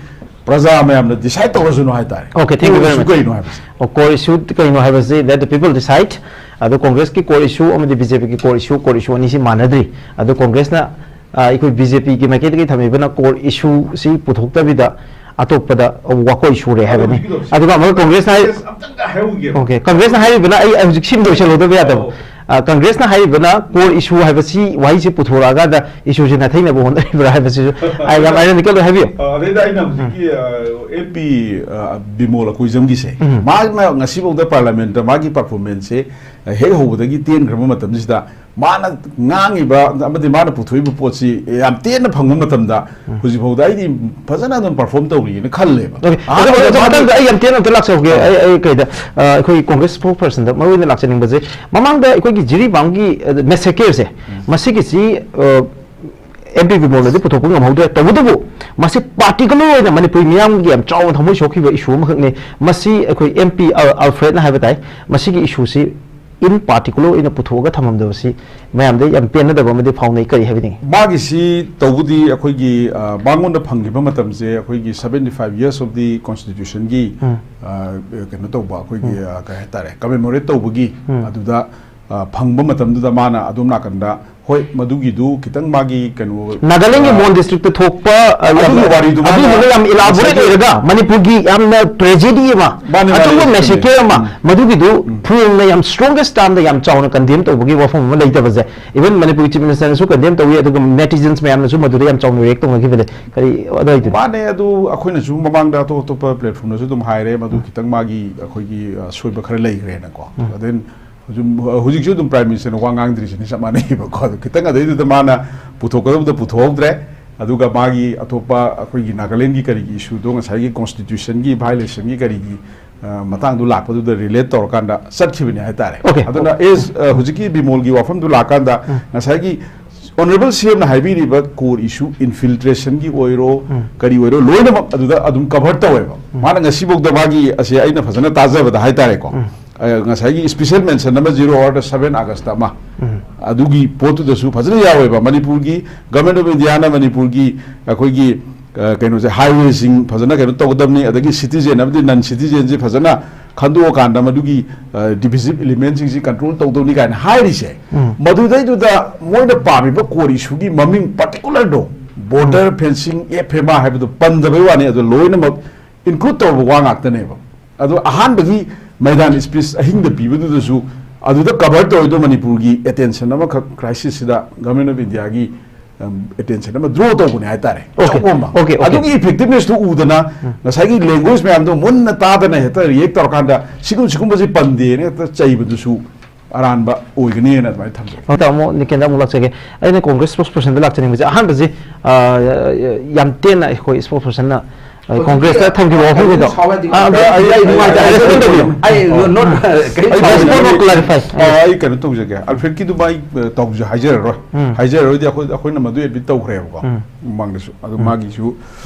ꯄ꯭ꯔꯖꯥ ꯃꯌꯥꯝꯅ decide ꯇꯧꯔꯁꯅꯨ ꯍꯥꯏꯇꯥꯔꯦ꯫ Okay, thank you very much. Core issue ꯀꯩꯅꯣ ꯍꯥꯏꯕꯁꯦ? ꯑꯣ, core issue ꯀꯩꯅꯣ ꯍꯥꯏꯕꯁꯤ let the people decide꯫ ꯑꯗꯣ Congressꯀꯤ core issue ꯑꯃꯗꯤ BJPꯒꯤ core issue, core issue ꯑꯅꯤꯁꯤ ꯃꯥꯟꯅꯗ꯭ꯔꯤ꯫ ꯑꯗꯣ Congressꯅ, ꯑ, ꯑꯩꯈꯣꯏ BJPꯒꯤ ꯃꯥꯏꯀꯩꯗꯒꯤ ꯊꯝꯃꯤꯕꯅ core issueꯁꯤ ꯄꯨꯊꯣꯛꯇꯕꯤꯗ ꯑꯇꯣꯞꯄꯗ ꯋꯥꯀꯣꯏ ꯁꯨꯔꯦ ꯍꯥꯏꯕꯅꯤ꯫ ꯍꯧꯖꯤꯛꯀꯤꯗꯣ꯫ ꯑꯗꯨꯒ ꯑꯃꯒ Congressꯅ ꯍꯥꯏ-, ꯑꯝꯇꯪꯒ ꯍꯥꯏꯍꯧꯒꯦ꯫ Okay, Congressꯅ ꯍꯥꯏꯔꯤꯕꯅ, ꯑꯩ, ꯑꯩ ꯍꯧꯖꯤꯛ ꯁꯤꯃ ꯂꯣꯏꯁꯤꯜꯍꯧꯗꯕ ꯌꯥꯗꯕ꯫ ꯑꯧ꯫ ꯑ, Congressꯅ ꯍꯥꯏꯔꯤꯕꯅ core issue ꯍꯥꯏꯕꯁꯤ, ꯋꯥꯍꯩꯁꯤ ꯄꯨꯊꯣꯔꯛꯑꯀꯥꯟꯗ issueꯁꯤ ꯅꯥꯊꯩꯅꯕ ꯍꯣꯠꯅꯔꯤꯕ꯭ꯔꯥ ꯍꯥꯏꯕꯁꯤꯁꯨ, ꯑ, ꯌꯥꯝ ironical ꯑꯣꯏ꯫ ꯍꯥꯏꯕꯤꯌꯨ꯫ ꯑ, ꯑꯗꯩꯗ ꯑꯩꯅ ꯍꯧꯖꯤꯛꯀꯤ, ꯎꯝ꯫ ꯑ, MP, ꯑ, ꯕꯤꯃꯣꯜ ꯑꯀꯣꯏꯖꯝꯒꯤꯁꯦ, ꯎꯝ꯫ ꯃꯥꯅ ꯉꯁꯤꯐꯥꯎꯗ parliamentꯇ ꯃꯥꯒꯤ performanceꯁꯦ, ꯑ, ꯍꯦꯛ ꯍꯧꯕꯗꯒꯤ ꯇꯦꯟꯈ꯭ꯔꯕ ꯃꯇꯝꯁꯤꯗ ꯃꯥꯅ ꯉꯥꯡꯉꯤꯕ ꯑꯃꯗꯤ ꯃꯥꯅ ꯄꯨꯊꯣꯛꯏꯕ ꯄꯣꯠꯁꯤ ꯌꯥꯝ ꯇꯦꯟꯅ ꯐꯪꯕ ꯃꯇꯝꯗ, ꯎꯝ꯫ ꯍꯧꯖꯤꯛꯐꯥꯎꯗ ꯑꯩꯗꯤ ꯐꯖꯅ ꯑꯗꯨꯝ perform ꯇꯧꯔꯤꯅ ꯈꯜꯂꯦꯕ꯫ Okay, ꯑꯗꯨ, ꯑꯍꯥꯟꯕꯗ ꯑꯗꯨ ꯃꯥꯒꯤ ꯃꯇꯥꯡꯗ ꯑꯩ ꯌꯥꯝ ꯇꯦꯟꯅ ꯑꯝꯇ ꯂꯥꯛꯆꯍꯧꯒꯦ꯫ ꯑꯥ꯫ ꯑꯩ, ꯑꯩ ꯀꯩꯗ, ꯑ, ꯑꯩꯈꯣꯏ Congress spokespersonꯗ ꯃꯔꯨ ꯑꯣꯏꯅ ꯂꯥꯛꯆꯅꯤꯡꯕꯁꯦ, ꯃꯃꯥꯡꯗ ꯑꯩꯈꯣꯏꯒꯤ ꯖꯤꯔꯤꯕꯥꯝꯒꯤ, ꯑ, massacreꯁꯦ, ꯎꯝ꯫ ꯃꯁꯤꯒꯤꯁꯤ, ꯑ, MP ꯕꯤꯃꯣꯜꯅꯗꯤ ꯄꯨꯊꯣꯛꯄ ꯉꯝꯍꯧꯗ꯭ꯔꯦ꯫ ꯇꯧꯕꯇꯕꯨ ꯃꯁꯤ particular ꯑꯣꯏꯅ ꯃꯅꯤꯄꯨꯔꯤ ꯃꯤꯌꯥꯝꯒꯤ ꯌꯥꯝ ꯆꯥꯎꯅ ꯊꯃꯣꯏ ꯁꯣꯛꯈꯤꯕ issue ꯑꯃꯈꯛꯅꯤ꯫ ꯃꯁꯤ ꯑꯩꯈꯣꯏ MP ꯑꯜ-, ꯑꯜꯐ꯭ꯔꯦꯗꯅ ꯍꯥꯏꯕ ꯇꯥꯏ, ꯃꯁꯤꯒꯤ issueꯁꯤ in particular ꯑꯣꯏꯅ ꯄꯨꯊꯣꯛꯑꯒ ꯊꯝꯃꯝꯗꯕꯁꯤ ꯃꯌꯥꯝꯗ ꯌꯥꯝ ꯄꯦꯟꯅꯗꯕ ꯑꯃꯗꯤ ꯐꯥꯎꯅꯩ꯫ ꯀꯔꯤ ꯍꯥꯏꯕꯤꯅꯤꯡꯉꯤ? ꯃꯥꯒꯤꯁꯤ ꯇꯧꯕꯗꯤ ꯑꯩꯈꯣꯏꯒꯤ, ꯑ, ꯃꯉꯣꯟꯗ ꯐꯪꯈꯤꯕ ꯃꯇꯝꯁꯦ ꯑꯩꯈꯣꯏꯒꯤ seventy five years of the constitutionꯒꯤ, ꯎꯝ. ꯑ, ꯀꯩꯅꯣ ꯇꯧꯕ ꯑꯩꯈꯣꯏꯒꯤ, ꯑ, ꯀꯩ ꯍꯥꯏꯇꯥꯔꯦ, commemorate ꯇꯧꯕꯒꯤ, ꯎꯝ. ꯑꯗꯨꯗ, ꯑ, ꯐꯪꯕ ꯃꯇꯝꯗꯨꯗ ꯃꯥꯅ ꯑꯗꯣꯝ ꯅꯥꯀꯟꯗ, ꯍꯣꯏ, ꯃꯗꯨꯒꯤꯗꯨ ꯈꯤꯇꯪ ꯃꯥꯒꯤ ꯀꯩꯅꯣ, ꯅꯥꯒꯥꯂꯦꯟꯒꯤ ꯑ, ꯃꯣꯟ ꯗꯤꯁꯇ꯭ꯔꯤꯛꯇ ꯊꯣꯛꯄ, ꯑ, ꯑꯗꯨꯒꯤ ꯌꯥꯝꯅ, ꯋꯥꯔꯤꯗꯨ ꯃꯥꯅ ꯑꯗꯨꯗꯨꯒ ꯌꯥꯝ ꯏꯂꯥꯕꯣꯔꯦꯠ ꯉꯁꯥꯏꯒꯤ ꯑꯣꯏꯔꯒ ꯃꯅꯤꯄꯨꯔꯒꯤ ꯌꯥꯝꯅ ꯇ꯭ꯔꯦꯖꯦꯗꯤ ꯑꯃ, ꯃꯥꯅꯦ, ꯃꯥꯅꯦ, ꯑꯆꯧꯕ ꯆꯨꯝꯃꯦ. ꯃꯦꯁꯦꯀꯦꯌꯔ ꯑꯃ, ꯎꯝ. ꯃꯗꯨꯒꯤꯗꯨ ꯐꯣꯡꯅ ꯌꯥꯝ ꯁ꯭ꯇ꯭ꯔꯣꯡꯒꯦꯁ ꯇꯥꯝꯗ ꯌꯥꯝ ꯆꯥꯎꯅ ꯀꯟꯗꯦꯝ ꯇꯧꯕꯒꯤ ꯋꯥꯐꯝ ꯑꯃ ꯂꯩꯇꯕꯁꯦ, ꯏꯚꯟ ꯃꯅꯤꯄꯨꯔꯒꯤ ꯆꯤꯐ ꯃꯤꯅꯤꯁꯇꯔꯅꯁꯨ ꯀꯟꯗꯦꯝ ꯇꯧꯏ, ꯑꯗꯨꯒ ꯅꯦꯇꯤꯖꯟꯁ ꯃꯌꯥꯝꯅꯁꯨ ꯃꯗꯨꯗ ꯌꯥꯝ ꯆꯥꯎꯅ ꯔꯤꯌꯦꯛ ꯇꯧꯅꯈꯤꯕꯅꯦ꯫ ꯀꯔꯤ ꯑꯗꯨꯋꯥꯏꯗꯨꯗꯤ? ꯃꯥꯅꯦ, ꯑꯗꯨ ꯑꯩꯈꯣꯏꯅꯁꯨ ꯃꯃꯥꯡꯗ ꯑꯇꯣꯞ ꯑꯇꯣꯞꯄ ꯄ꯭ꯂꯦꯠꯐꯣꯝꯗꯁꯨ ꯑꯗꯨꯝ ꯍꯥꯏꯔꯦ, ꯃꯗꯨ ꯈꯤꯇꯪ ꯃꯥꯒꯤ ꯑꯩꯈꯣꯏꯒꯤ, ꯑ, ꯁꯣꯏꯕ ꯈꯔ ꯂꯩꯈ꯭ꯔꯦꯅꯀꯣ. ꯑꯗꯨ ꯍꯧꯖꯤꯛ, ꯍꯧꯖꯤꯛꯁꯨ ꯑꯗꯨꯝ ꯄ꯭ꯔꯥꯏꯝ ꯃꯤꯅꯤꯁꯇꯔꯅ ꯋꯥ ꯉꯥꯡꯗ꯭ꯔꯤꯁꯤꯅꯤ ꯆꯞ ꯃꯥꯟꯅꯩꯕꯀꯣ. ꯑꯗꯨ ꯈꯤꯇꯪ ꯑꯗꯩꯗꯨꯗ ꯃꯥꯅ ꯄꯨꯊꯣꯛꯀꯗꯕꯗ ꯄꯨꯊꯣꯛꯍꯧꯗ꯭ꯔꯦ. ꯑꯗꯨꯒ ꯃꯥꯒꯤ ꯑꯇꯣꯞꯄ ꯑꯩꯈꯣꯏꯒꯤ ꯅꯥꯒꯥꯂꯦꯟꯒꯤ ꯀꯔꯤꯒꯤ ꯏꯁꯨꯗꯣ ꯉꯁꯥꯏꯒꯤ ꯀꯣꯟꯁꯇꯤꯇ꯭ꯌꯨꯁꯟꯒꯤ ꯚꯥꯏꯑꯣꯂꯦꯁꯟꯒꯤ ꯀꯔꯤꯒꯤ, ꯑ, ꯃꯇꯥꯡꯗꯣ ꯂꯥꯛꯄꯗꯨꯗ ꯔꯤꯂꯦꯠ ꯇꯧꯔꯀꯥꯟꯗ ꯆꯠꯈꯤꯕꯅꯦ ꯍꯥꯏꯇꯥꯔꯦ. Okay. ꯑꯗꯨꯅ ꯑꯦꯁ, ꯑ, ꯍꯧꯖꯤꯛꯀꯤ ꯕꯤꯃꯣꯜꯒꯤ ꯋꯥꯐꯝꯗꯨ ꯂꯥꯛꯀꯥꯟꯗ ꯉꯁꯥꯏꯒꯤ ꯑꯣꯅꯔꯦꯕꯜ ꯁꯤ ꯑꯦꯝꯅ ꯍꯥꯏꯕꯤꯔꯤꯕ ꯀꯣꯔ ꯏꯁꯨ, ꯏꯟꯐꯤꯜꯇ꯭ꯔꯦꯁꯟꯒꯤ ꯑꯣꯏꯔꯣ, ꯀꯔꯤ ꯑꯣꯏꯔꯣ, ꯂꯣꯏꯅꯃꯛ ꯑꯗꯨꯗ ꯑꯗꯨꯝ ꯀꯚꯔ ꯇꯧꯋꯦꯕ. ꯃꯥꯅ ꯉꯁꯤꯐꯥꯎꯗ ꯃꯥꯒꯤ ꯑꯁꯦ ꯑꯩꯅ ꯐꯖꯅ ꯇꯥꯖꯕꯗ ꯍꯥꯏꯇꯥꯔꯦꯀꯣ. ꯑ, ꯉꯁꯥꯏꯒꯤ ꯏꯁꯄꯤꯁꯦꯜ ꯃꯦꯟꯁꯟ ꯑꯃ ꯖꯤꯔꯣ ꯑꯋꯥꯔꯗ ꯁꯚꯦꯟ ꯑꯥꯒꯁꯇ ꯑꯃ, ꯑꯗꯨꯒꯤ ꯄꯣꯠꯇꯨꯗꯁꯨ ꯐꯖꯅ ꯌꯥꯎꯋꯦꯕ. ꯃꯅꯤꯄꯨꯔꯒꯤ ꯒꯚꯔꯟꯃꯦꯟꯠ ꯑꯣꯐ ꯏꯟꯗꯤꯌꯥꯅ ꯃꯅꯤꯄꯨꯔꯒꯤ ꯑꯩꯈꯣꯏꯒꯤ, ꯑ, ꯀꯩꯅꯣꯁꯦ, ꯍꯥꯏꯋꯦꯁꯤꯡ ꯐꯖꯅ ꯀꯩꯅꯣ ꯇꯧꯒꯗꯕꯅꯤ, ꯑꯗꯒꯤ ꯁꯤꯇꯤꯖꯦꯟ ꯑꯃꯗꯤ ꯅꯟ ꯁꯤꯇꯤꯖꯦꯟꯁꯤ ꯐꯖꯅ ꯈꯟꯗꯣꯛꯑꯀꯥꯟꯗ ꯃꯗꯨꯒꯤ, ꯑ, ꯗꯤꯚꯤꯖꯤꯞ ꯏꯂꯤꯃꯦꯟꯁꯤꯡꯁꯤ ꯀꯟꯇ꯭ꯔꯣꯜ ꯇꯧꯗꯧꯅꯤ ꯀꯥꯏꯅ ꯍꯥꯏꯔꯤꯁꯦ, ꯃꯗꯨꯗꯩꯗꯨꯗ ꯃꯣꯏꯅ ꯄꯥꯝꯃꯤꯕ ꯀꯣꯔ ꯏꯁꯨꯒꯤ ꯃꯃꯤꯡ ꯄꯥꯔꯇꯤꯀꯨꯂꯔꯗꯣ, border fencing, F M R ꯍꯥꯏꯕꯗꯣ ꯄꯟꯗꯕꯩ ꯋꯥꯅꯤ, ꯑꯗꯣ ꯂꯣꯏꯅꯃꯛ ꯏꯟꯀ꯭ꯂꯨꯗ ꯇꯧꯔꯕ ꯋꯥ ꯉꯥꯛꯇꯅꯦꯕ. ꯑꯗꯣ ꯑꯍꯥꯟꯕꯒꯤ ꯃꯩꯗꯥꯟ ꯁ꯭ꯄꯤꯆ ꯑꯍꯤꯡꯗ ꯄꯤꯕꯗꯨꯗꯁꯨ ꯑꯗꯨꯗ ꯀꯚꯔ ꯇꯧꯔꯤꯗꯣ ꯃꯅꯤꯄꯨꯔꯒꯤ ꯑꯦꯇꯦꯟꯁꯟ ꯑꯃꯈꯛ ꯀ꯭ꯔꯥꯏꯁꯤꯁꯁꯤꯗ ꯒꯚꯔꯟꯃꯦꯟꯠ ꯑꯣꯐ ꯏꯟꯗꯤꯌꯥꯒꯤ, ꯎꯝ, ꯑꯦꯇꯦꯟꯁꯟ ꯑꯃ ꯗ꯭ꯔꯣ ꯇꯧꯕꯅꯦ ꯍꯥꯏꯇꯥꯔꯦ. Okay. ꯑꯆꯧꯕ ꯑꯃ. Okay, okay. ꯑꯗꯨꯒꯤ ꯏꯐꯦꯛꯇꯤꯚꯅꯦꯁꯇꯨ ꯎꯗꯅ ꯉꯁꯥꯏꯒꯤ ꯂꯦꯡꯒ꯭ꯋꯦꯖ ꯃꯌꯥꯝꯗꯣ ꯃꯨꯟꯅ ꯇꯥꯗꯅ ꯍꯦꯛꯇ ꯔꯤꯌꯦꯛ ꯇꯧꯔꯀꯥꯟꯗ ꯁꯤꯒꯨꯝ ꯁꯤꯒꯨꯝꯕꯁꯤ ꯄꯟꯗꯦꯅ ꯍꯦꯛꯇ ꯆꯩꯕꯗꯨꯁꯨ ꯑꯔꯥꯟꯕ ꯑꯣꯏꯒꯅꯤꯅ ꯑꯗꯨꯃꯥꯏꯅ ꯊꯝꯖꯒꯦ꯫ ꯍꯣꯏ, ꯇꯥꯃꯣ ꯅꯤꯀꯦꯟꯗ ꯑꯃꯨꯛ ꯂꯥꯛꯆꯒꯦ꯫ ꯑꯩꯅ ꯀꯣꯡꯒ꯭ꯔꯦꯁ ꯁ꯭ꯄꯣꯛꯁ ꯄꯔꯁꯟꯗ ꯂꯥꯛꯆꯅꯤꯡꯕꯁꯦ, ꯑꯍꯥꯟꯕꯁꯤ, ꯑ, ꯌꯥꯝ ꯇꯦꯟꯅ ꯑꯩꯈꯣꯏ ꯁ꯭ꯄꯣꯛꯁ ꯄꯔꯁꯟꯅ, ꯑ, ꯀꯣꯡꯒ꯭ꯔꯦꯁꯇ ꯊꯝꯈꯤꯕ ꯋꯥꯐꯝꯒꯤꯗꯣ, ꯁꯥꯎ ꯌꯥꯗꯦ꯫ ꯑ, ꯑ, ꯑꯩ ꯅꯨꯡꯉꯥꯏꯇꯦ, ꯔꯦꯁꯄꯣꯟ ꯇꯧꯕꯤꯌꯨ꯫ ꯑꯩ no, not, ꯀꯩꯝ ꯑꯩ ꯁꯥꯎ ꯔꯦꯁꯄꯣꯟ ꯌꯥꯗꯦ꯫ ꯀ꯭ꯂꯥꯔꯤꯐꯥꯏ꯫ ꯑ, ꯑꯩ ꯀꯩꯅꯣ ꯇꯧꯖꯒꯦ, ꯑꯜꯐ꯭ꯔꯦꯗꯀꯤꯗꯨ ꯃꯥꯏ, ꯑ, ꯇꯧꯖ-, ꯍꯥꯏꯖꯔꯔꯣꯏ꯫ ꯍꯥꯏꯖꯔꯔꯣꯏꯗꯤ ꯑꯩꯈꯣꯏ, ꯑꯩꯈꯣꯏꯅ ꯃꯗꯨ ꯑꯦꯗꯃꯤꯠ ꯇꯧꯈ꯭ꯔꯦꯕꯀꯣ, ꯃꯃꯥꯡꯗꯁꯨ꯫ ꯑꯗꯨ ꯃꯥꯒꯤꯁꯨ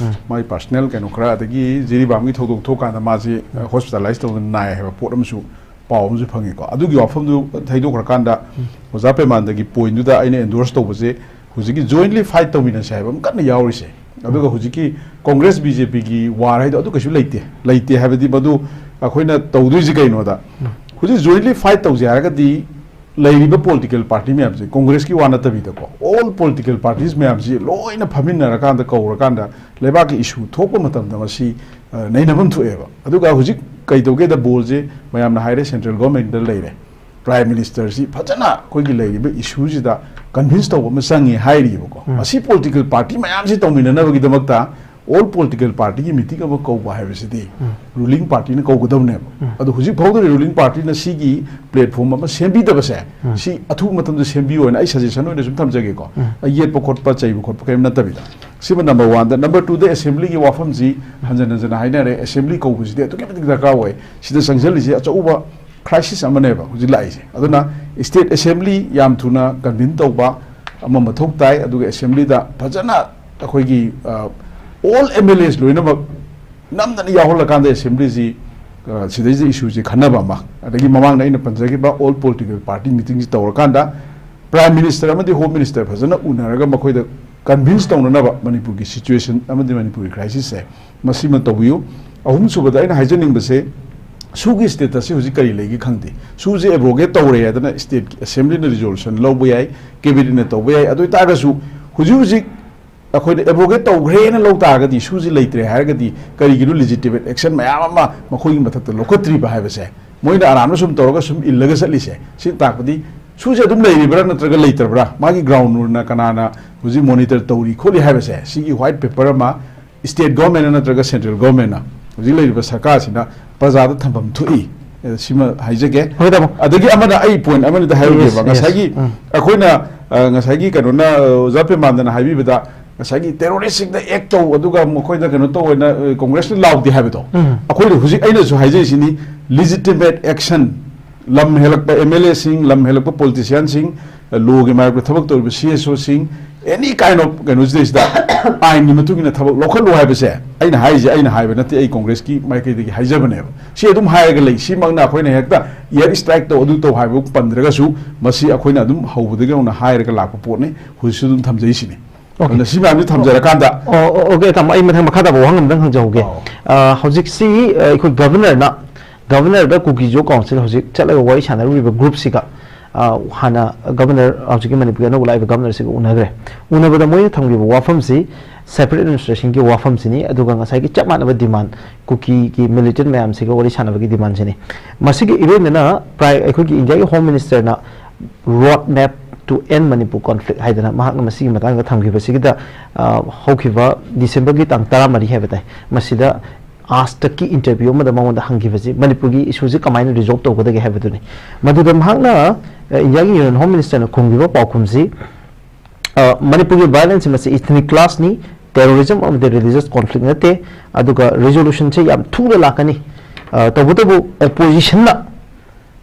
ꯃꯥꯒꯤ ꯄꯥꯔꯁꯅꯦꯜ ꯀꯩꯅꯣ ꯈꯔ, ꯑꯗꯒꯤ ꯖꯤꯔꯤꯕꯥꯝꯒꯤ ꯊꯧꯗꯣꯛ ꯊꯣꯛꯀꯥꯟꯗ ꯃꯥꯁꯤ, ꯑ, ꯍꯣꯁꯄꯤꯇꯥꯂꯥꯏꯁ ꯇꯧꯗꯅ ꯅꯥꯏ ꯍꯥꯏꯕ ꯄꯣꯠ ꯑꯃꯁꯨ ꯄꯥꯎ ꯑꯃꯁꯨ ꯐꯪꯉꯤꯀꯣ꯫ ꯑꯗꯨꯒꯤ ꯋꯥꯐꯝꯗꯨ ꯊꯩꯗꯣꯛꯈ꯭ꯔꯀꯥꯟꯗ ꯑꯣꯖꯥ ꯄꯦꯃꯥꯟꯗꯒꯤ ꯄꯣꯏꯟꯗꯨꯗ ꯑꯩꯅ ꯑꯦꯟꯗꯣꯔꯁ ꯇꯧꯕꯁꯦ ꯍꯧꯖꯤꯛꯀꯤ ꯖꯣꯏꯟꯂꯤ ꯐꯥꯏꯠ ꯇꯧꯃꯤꯟꯅꯁꯦ ꯍꯥꯏꯕ ꯑꯃ ꯀꯟꯅ ꯌꯥꯎꯔꯤꯁꯦ꯫ ꯑꯗꯨꯒ ꯍꯧꯖꯤꯛꯀꯤ ꯀꯣꯡꯒ꯭ꯔꯦꯁ ꯕꯤ ꯖꯦ ꯄꯤꯒꯤ ꯋꯥꯔ ꯍꯥꯏꯗꯣ ꯑꯗꯨ ꯀꯩꯁꯨ ꯂꯩꯇꯦ꯫ ꯂꯩꯇꯦ ꯍꯥꯏꯕꯗꯤ ꯃꯗꯨ ꯑꯩꯈꯣꯏꯅ ꯇꯧꯗꯣꯏꯁꯤ ꯀꯩꯅꯣꯗ, ꯍꯧꯖꯤꯛ ꯖꯣꯏꯟꯂꯤ ꯐꯥꯏꯠ ꯇꯧꯁꯦ ꯍꯥꯏꯔꯒꯗꯤ ꯂꯩꯔꯤꯕ ꯄꯣꯂꯤꯇꯤꯀꯦꯜ ꯄꯥꯔꯇꯤ ꯃꯌꯥꯝꯁꯦ, ꯀꯣꯡꯒ꯭ꯔꯦꯁꯀꯤ ꯋꯥ ꯅꯠꯇꯕꯤꯗꯀꯣ, ꯑꯣꯜ ꯄꯣꯂꯤꯇꯤꯀꯦꯜ ꯄꯥꯔꯇꯤꯁ ꯃꯌꯥꯝꯁꯤ ꯂꯣꯏꯅ ꯐꯝꯃꯤꯟꯅꯔꯀꯥꯟꯗ, ꯀꯧꯔꯀꯥꯟꯗ ꯂꯩꯕꯥꯛꯀꯤ ꯏꯁꯨ ꯊꯣꯛꯄ ꯃꯇꯝꯗ ꯃꯁꯤ, ꯑ, ꯅꯩꯅꯐꯝ ꯊꯣꯛꯑꯦꯕ꯫ ꯑꯗꯨꯒ ꯍꯧꯖꯤꯛ ꯀꯩꯗꯧꯒꯦꯗ, ꯕꯣꯜꯁꯦ ꯃꯌꯥꯝꯅ ꯍꯥꯏꯔꯦ ꯁꯦꯟꯇ꯭ꯔꯦꯜ ꯒꯣꯔꯃꯦꯟꯗ ꯂꯩꯔꯦ꯫ ꯄ꯭ꯔꯥꯏꯝ ꯃꯤꯅꯤꯁꯇꯔꯁꯤ ꯐꯖꯅ ꯑꯩꯈꯣꯏꯒꯤ ꯂꯩꯔꯤꯕ ꯏꯁꯨꯁꯤꯗ ꯀꯟꯚꯤꯟꯁ ꯇꯧꯕ ꯑꯃ ꯆꯪꯉꯤ ꯍꯥꯏꯔꯤꯕꯀꯣ꯫ ꯎꯝ꯫ ꯑꯁꯤ ꯄꯣꯂꯤꯇꯤꯀꯦꯜ ꯄꯥꯔꯇꯤ ꯃꯌꯥꯝꯁꯤ ꯇꯧꯃꯤꯟꯅꯅꯕꯒꯤꯗꯃꯛꯇ ꯑꯣꯜ ꯄꯣꯂꯤꯇꯤꯀꯦꯜ ꯄꯥꯔꯇꯤꯒꯤ ꯃꯤꯇꯤꯡ ꯑꯃ ꯀꯧꯕ ꯍꯥꯏꯕꯁꯤꯗꯤ ꯎꯝ꯫ ꯔꯨꯂꯤꯡ ꯄꯥꯔꯇꯤꯅ ꯀꯧꯒꯗꯕꯅꯦꯕ꯫ ꯎꯝ꯫ ꯑꯗꯣ ꯍꯧꯖꯤꯛ ꯐꯥꯎꯗ ꯔꯨꯂꯤꯡ ꯄꯥꯔꯇꯤꯅ ꯁꯤꯒꯤ ꯄ꯭ꯂꯦꯠꯐꯣꯝ ꯑꯃ ꯁꯦꯝꯕꯤꯗꯕꯁꯦ, ꯎꯝ꯫ ꯁꯤ ꯑꯊꯨꯕ ꯃꯇꯝꯗ ꯁꯦꯝꯕꯤꯌꯣ ꯍꯥꯏꯅ ꯑꯩ ꯁꯖꯦꯁꯟ ꯑꯣꯏꯅ ꯁꯨꯝ ꯊꯝꯖꯒꯦꯀꯣ꯫ ꯎꯝ꯫ ꯑꯩ ꯌꯦꯠꯄ ꯈꯣꯠꯄ, ꯆꯩꯕ ꯈꯣꯠꯄ ꯀꯔꯤꯝ ꯅꯠꯇꯕꯤꯗ꯫ ꯁꯤꯃ ꯅꯝꯕꯔ ꯋꯥꯟꯗ꯫ ꯅꯝꯕꯔ ꯇꯨꯗ, ꯑꯦꯁꯦꯝꯕ꯭ꯂꯤꯒꯤ ꯋꯥꯐꯝꯁꯤ ꯍꯟꯖꯟ ꯍꯟꯖꯟꯅ ꯍꯥꯏꯅꯔꯦ꯫ ꯑꯦꯁꯦꯝꯕ꯭ꯂꯤ ꯀꯧꯕꯁꯤꯗꯤ ꯑꯗꯨꯛꯀꯤ ꯃꯇꯤꯛ ꯗꯔꯀꯥꯔ ꯑꯣꯏ꯫ ꯁꯤꯗ ꯆꯪꯁꯤꯜꯂꯤꯁꯦ ꯑꯆꯧꯕ ꯀ꯭ꯔꯥꯏꯁꯤꯁ ꯑꯃꯅꯦꯕ ꯍꯧꯖꯤꯛ ꯂꯥꯛꯏꯁꯦ꯫ ꯑꯗꯨꯅ ꯁ꯭ꯇꯦꯠ ꯑꯦꯁꯦꯝꯕ꯭ꯂꯤ ꯌꯥꯝ ꯊꯨꯅ ꯀꯟꯚꯤꯟ ꯇꯧꯕ ꯑꯃ ꯃꯊꯧ ꯇꯥꯏ, ꯑꯗꯨꯒ ꯑꯦꯁꯦꯝꯕ꯭ꯂꯤꯗ ꯐꯖꯅ ꯑꯩꯈꯣꯏꯒꯤ, ꯑ, ꯑꯣꯜ ꯑꯦꯝ ꯑꯦꯜ ꯑꯦꯁ ꯂꯣꯏꯅꯃꯛ ꯅꯝꯗꯅ ꯌꯥꯎꯍꯜꯂꯀꯥꯟꯗ ꯑꯦꯁꯦꯝꯕ꯭ꯂꯤꯁꯤ, ꯑ, ꯁꯤꯗꯩꯁꯤꯗ ꯏꯁꯨꯁꯤ ꯈꯟꯅꯕ ꯑꯃ, ꯑꯗꯒꯤ ꯃꯃꯥꯡꯗ ꯑꯩꯅ ꯄꯟꯖꯈꯤꯕ ꯑꯣꯜ ꯄꯣꯂꯤꯇꯤꯀꯦꯜ ꯄꯥꯔꯇꯤ ꯃꯤꯇꯤꯡꯁꯤ ꯇꯧꯔꯀꯥꯟꯗ ꯄ꯭ꯔꯥꯏꯝ ꯃꯤꯅꯤꯁꯇꯔ ꯑꯃꯗꯤ ꯍꯣꯝ ꯃꯤꯅꯤꯁꯇꯔ ꯐꯖꯅ ꯎꯅꯔꯒ ꯃꯈꯣꯏꯗ ꯀꯟꯚꯤꯟꯁ ꯇꯧꯅꯅꯕ ꯃꯅꯤꯄꯨꯔꯒꯤ ꯁꯤꯆꯨꯋꯦꯁꯟ ꯑꯃꯗꯤ ꯃꯅꯤꯄꯨꯔꯒꯤ ꯀ꯭ꯔꯥꯏꯁꯤꯁꯁꯦ ꯃꯁꯤꯃ ꯇꯧꯕꯤꯌꯨ꯫ ꯑꯍꯨꯝꯁꯨꯕꯗ ꯑꯩꯅ ꯍꯥꯏꯖꯅꯤꯡꯕꯁꯦ, ꯁꯨꯒꯤ ꯁ꯭ꯇꯦꯇꯁꯁꯤ ꯍꯧꯖꯤꯛ ꯀꯔꯤ ꯂꯩꯒꯦ ꯈꯪꯗꯦ꯫ ꯁꯨꯁꯦ ꯑꯦꯕ꯭ꯔꯣꯒꯦꯠ ꯇꯧꯔꯦ ꯍꯥꯏꯗꯅ ꯁ꯭ꯇꯦꯠꯀꯤ ꯑꯦꯁꯦꯝꯕ꯭ꯂꯤꯅ ꯔꯤꯖꯣꯂꯨꯁꯟ ꯂꯧꯕ ꯌꯥꯏ, ꯀꯦꯕꯤꯅꯦꯠꯅ ꯇꯧꯕ ꯌꯥꯏ꯫ ꯑꯗꯨ ꯑꯣꯏꯇꯥꯔꯒꯁꯨ ꯍꯧꯖꯤꯛ ꯍꯧꯖꯤꯛ ꯑꯩꯈꯣꯏꯅ ꯑꯦꯕ꯭ꯔꯣꯒꯦꯠ ꯇꯧꯈ꯭ꯔꯦꯅ ꯂꯧ ꯇꯥꯔꯒꯗꯤ ꯁꯨꯁꯤ ꯂꯩꯇ꯭ꯔꯦ ꯍꯥꯏꯔꯒꯗꯤ ꯀꯔꯤꯒꯤꯅꯣ ꯂꯤꯖꯤꯇꯤꯃꯦꯠ ꯑꯦꯛꯁꯟ ꯃꯌꯥꯝ ꯑꯃ ꯃꯈꯣꯏꯒꯤ ꯃꯊꯛꯇ ꯂꯧꯈꯠꯇ꯭ꯔꯤꯕ ꯍꯥꯏꯕꯁꯦ, ꯃꯣꯏꯅ ꯑꯔꯥꯟꯕ ꯁꯨꯝ ꯇꯧꯔꯒ ꯁꯨꯝ ꯏꯜꯂꯒ ꯆꯠꯂꯤꯁꯦ, ꯁꯤ ꯇꯥꯛꯄꯗꯤ ꯁꯨꯁꯦ ꯑꯗꯨꯝ ꯂꯩꯔꯤꯕ꯭ꯔꯥ ꯅꯠꯇ꯭ꯔꯒ ꯂꯩꯇ꯭ꯔꯕ꯭ꯔꯥ, ꯃꯥꯒꯤ ꯒ꯭ꯔꯥꯎꯟ ꯔꯨꯜꯅ ꯀꯅꯥꯅ ꯍꯧꯖꯤꯛ ꯃꯣꯅꯤꯇꯔ ꯇꯧꯔꯤ ꯈꯣꯠꯂꯤ ꯍꯥꯏꯕꯁꯦ, ꯁꯤꯒꯤ ꯋꯥꯏꯠ ꯄꯦꯄꯔ ꯑꯃ ꯁ꯭ꯇꯦꯠ ꯒꯣꯔꯃꯦꯟꯅ ꯅꯠꯇ꯭ꯔꯒ ꯁꯦꯟꯇ꯭ꯔꯦꯜ ꯒꯣꯔꯃꯦꯟꯅ, ꯍꯧꯖꯤꯛ ꯂꯩꯔꯤꯕ ꯁꯔꯀꯥꯔꯁꯤꯅ ꯄ꯭ꯔꯖꯥꯗ ꯊꯝꯐꯝ ꯊꯣꯛꯏ꯫ ꯑꯦ, ꯁꯤꯃ ꯍꯥꯏꯖꯒꯦ꯫ ꯍꯣꯏ, ꯇꯥꯃꯣ꯫ ꯑꯗꯒꯤ ꯑꯃꯅ ꯑꯩ ꯄꯣꯏꯟ ꯑꯃꯅꯤꯗ ꯍꯥꯏꯔꯨꯒꯦꯕ꯫ Yes, yes. ꯉꯁꯥꯏꯒꯤ ꯎꯝ꯫ ꯑꯩꯈꯣꯏꯅ, ꯑ, ꯉꯁꯥꯏꯒꯤ ꯀꯩꯅꯣꯅ, ꯑ, ꯑꯣꯖꯥ ꯄ꯭ꯔꯦꯃꯥꯅꯟꯗꯅ ꯍꯥꯏꯕꯤꯕꯗ ꯉꯁꯥꯏꯒꯤ ꯇꯦꯔꯣꯔꯤꯁꯁꯤꯡꯗ ꯑꯦꯛ ꯇꯧ, ꯑꯗꯨꯒ ꯃꯈꯣꯏꯗ ꯀꯩꯅꯣ ꯇꯧꯑꯣꯅ, ꯑ, ꯀꯣꯡꯒ꯭ꯔꯦꯁꯅ ꯂꯥꯎꯗꯦ ꯍꯥꯏꯕꯗꯣ꯫ ꯎꯝ꯫ ꯑꯩꯈꯣꯏꯅ ꯍꯧꯖꯤꯛ ꯑꯩꯅꯁꯨ ꯍꯥꯏꯖꯔꯤꯁꯤꯅꯤ, ꯂꯤꯖꯤꯇꯤꯃꯦꯠ ꯑꯦꯛꯁꯟ ꯂꯝ ꯍꯦꯜꯂꯛꯄ ꯑꯦꯝ ꯑꯦꯜ ꯑꯦꯁꯤꯡ, ꯂꯝ ꯍꯦꯜꯂꯛꯄ ꯄꯣꯂꯤꯇꯤꯁꯤꯌꯥꯟꯁꯤꯡ, ꯂꯣꯒꯤ ꯃꯥꯌꯣꯛꯇ ꯊꯕꯛ ꯇꯧꯔꯤꯕ C S ꯑꯣꯁꯤꯡ, any kind of ꯀꯩꯅꯣꯁꯤꯗꯩꯁꯤꯗ ꯑꯥꯏꯟꯒꯤ ꯃꯇꯨꯡ ꯏꯟꯅ ꯊꯕꯛ ꯂꯧꯈꯠꯂꯨ ꯍꯥꯏꯕꯁꯦ, ꯑꯩꯅ ꯍꯥꯏꯔꯤꯁꯦ ꯑꯩꯅ ꯍꯥꯏꯕ ꯅꯠꯇꯦ, ꯑꯩ ꯀꯣꯡꯒ꯭ꯔꯦꯁꯀꯤ ꯃꯥꯏꯀꯩꯗꯒꯤ ꯍꯥꯏꯖꯕꯅꯦꯕ꯫ ꯁꯤ ꯑꯗꯨꯝ ꯍꯥꯏꯔꯒ ꯂꯩ꯫ ꯁꯤꯃꯛꯅ ꯑꯩꯈꯣꯏꯅ ꯍꯦꯛꯇ ꯏꯌꯥꯔ ꯁ꯭ꯇ꯭ꯔꯥꯏꯛ ꯇꯧ, ꯑꯗꯨ ꯇꯧ ꯍꯥꯏꯕ ꯄꯟꯗ꯭ꯔꯒꯁꯨ, ꯃꯁꯤ ꯑꯩꯈꯣꯏꯅ ꯑꯗꯨꯝ ꯍꯧꯕꯗꯒꯤ ꯍꯧꯅ ꯍꯥꯏꯔꯒ ꯂꯥꯛꯄ ꯄꯣꯠꯅꯤ꯫ ꯍꯧꯖꯤꯛꯁꯨ ꯑꯗꯨꯝ ꯊꯝꯖꯩꯁꯤꯅꯤ꯫ ꯑꯣꯀꯦ꯫ ꯑꯗꯨꯅ ꯁꯤ ꯃꯌꯥꯝꯁꯤ ꯊꯝꯖꯔꯀꯥꯟꯗ ꯑꯣ, ꯑꯣ, ꯑꯣꯀꯦ, ꯇꯥꯃꯣ, ꯑꯩ ꯃꯊꯪ ꯃꯈꯥ ꯇꯥꯕ ꯋꯥꯍꯪ ꯑꯝꯇꯪ ꯍꯪꯖꯍꯧꯒꯦ꯫ ꯑꯧ꯫ ꯑ, ꯍꯧꯖꯤꯛꯁꯤ, ꯑ, ꯑꯩꯈꯣꯏ ꯒꯚꯔꯅꯔꯅ, ꯒꯚꯔꯅꯔꯗ ꯀꯨꯀꯤ ꯖꯣ ꯀꯥꯎꯟꯁꯤꯜ ꯍꯧꯖꯤꯛ ꯆꯠꯂꯒ ꯋꯥꯔꯤ ꯁꯥꯟꯅꯔꯨꯔꯤꯕ ꯒ꯭ꯔꯨꯞꯁꯤꯒ, ꯑ, ꯍꯥꯟꯅ ꯒꯚꯔꯅꯔ, ꯍꯧꯖꯤꯛꯀꯤ ꯃꯅꯤꯄꯨꯔꯒꯤ ꯑꯅꯧꯕ ꯂꯥꯛꯏꯕ ꯒꯚꯔꯅꯔꯁꯤꯒ ꯎꯅꯈ꯭ꯔꯦ꯫ ꯎꯅꯕꯗ ꯃꯣꯏꯅ ꯊꯝꯈꯤꯕ ꯋꯥꯐꯝꯁꯤ ꯁꯦꯄꯔꯦꯠ ꯑꯦꯗꯃꯤꯅꯤꯁꯇ꯭ꯔꯦꯁꯟꯒꯤ ꯋꯥꯐꯝꯁꯤꯅꯤ, ꯑꯗꯨꯒ ꯉꯁꯥꯏꯒꯤ ꯆꯞ ꯃꯥꯟꯅꯕ ꯗꯤꯃꯥꯟ, ꯀꯨꯀꯤꯒꯤ ꯃꯤꯂꯤꯇꯦꯟ ꯃꯌꯥꯝꯁꯤꯒ ꯋꯥꯔꯤ ꯁꯥꯟꯅꯕꯒꯤ ꯗꯤꯃꯥꯟꯁꯤꯅꯤ꯫ ꯃꯁꯤꯒꯤ ꯏꯔꯣꯏꯅꯅ ꯄ꯭ꯔꯥꯏ-, ꯑꯩꯈꯣꯏꯒꯤ ꯏꯟꯗꯤꯌꯥꯒꯤ home ꯃꯤꯅꯤꯁꯇꯔꯅ Road Map to End Manipur Conflict ꯍꯥꯏꯗꯅ ꯃꯍꯥꯛꯅ ꯃꯁꯤꯒꯤ ꯃꯇꯥꯡꯗ ꯊꯝꯈꯤꯕꯁꯤꯒꯤꯗ, ꯑ, ꯍꯧꯈꯤꯕ ꯗꯤꯁꯦꯝꯕꯔꯒꯤ ꯇꯥꯡ ꯇꯔꯥꯃꯔꯤ ꯍꯥꯏꯕ ꯇꯥꯏ, ꯃꯁꯤꯗ ꯑꯥꯖ ꯇꯛꯀꯤ ꯏꯟꯇꯔꯚ꯭ꯌꯨ ꯑꯃꯗ ꯃꯉꯣꯟꯗ ꯍꯪꯈꯤꯕꯁꯤ ꯃꯅꯤꯄꯨꯔꯒꯤ ꯏꯁꯨꯁꯤ ꯀꯃꯥꯏꯅ ꯔꯤꯖꯣꯜꯕ ꯇꯧꯒꯗꯒꯦ ꯍꯥꯏꯕꯗꯨꯅꯤ꯫ ꯃꯗꯨꯗ ꯃꯍꯥꯛꯅ, ꯑ, ꯏꯟꯗꯤꯌꯥꯒꯤ ꯌꯨꯅꯤꯌꯟ ꯍꯣꯝ ꯃꯤꯅꯤꯁꯇꯔꯅ ꯈꯨꯝꯈꯤꯕ ꯄꯥꯎꯈꯨꯝꯁꯤ, ꯑ, ꯃꯅꯤꯄꯨꯔꯒꯤ ꯚꯥꯏꯑꯣꯂꯦꯟꯁꯁꯤ ꯃꯁꯤ ꯏꯊꯅꯤꯛ ꯀ꯭ꯂꯥꯁꯅꯤ, ꯇꯦꯔꯣꯔꯤꯖꯝ ꯑꯃꯗꯤ ꯔꯤꯂꯤꯖꯁ ꯀꯣꯟꯐ꯭ꯂꯤꯛ ꯅꯠꯇꯦ, ꯑꯗꯨꯒ ꯔꯤꯖꯣꯂꯨꯁꯟꯁꯦ ꯌꯥꯝ ꯊꯨꯅ ꯂꯥꯛꯀꯅꯤ꯫ ꯑ, ꯇꯧꯕꯇꯕꯨ ꯑꯣꯄꯣꯖꯤꯁꯟꯅ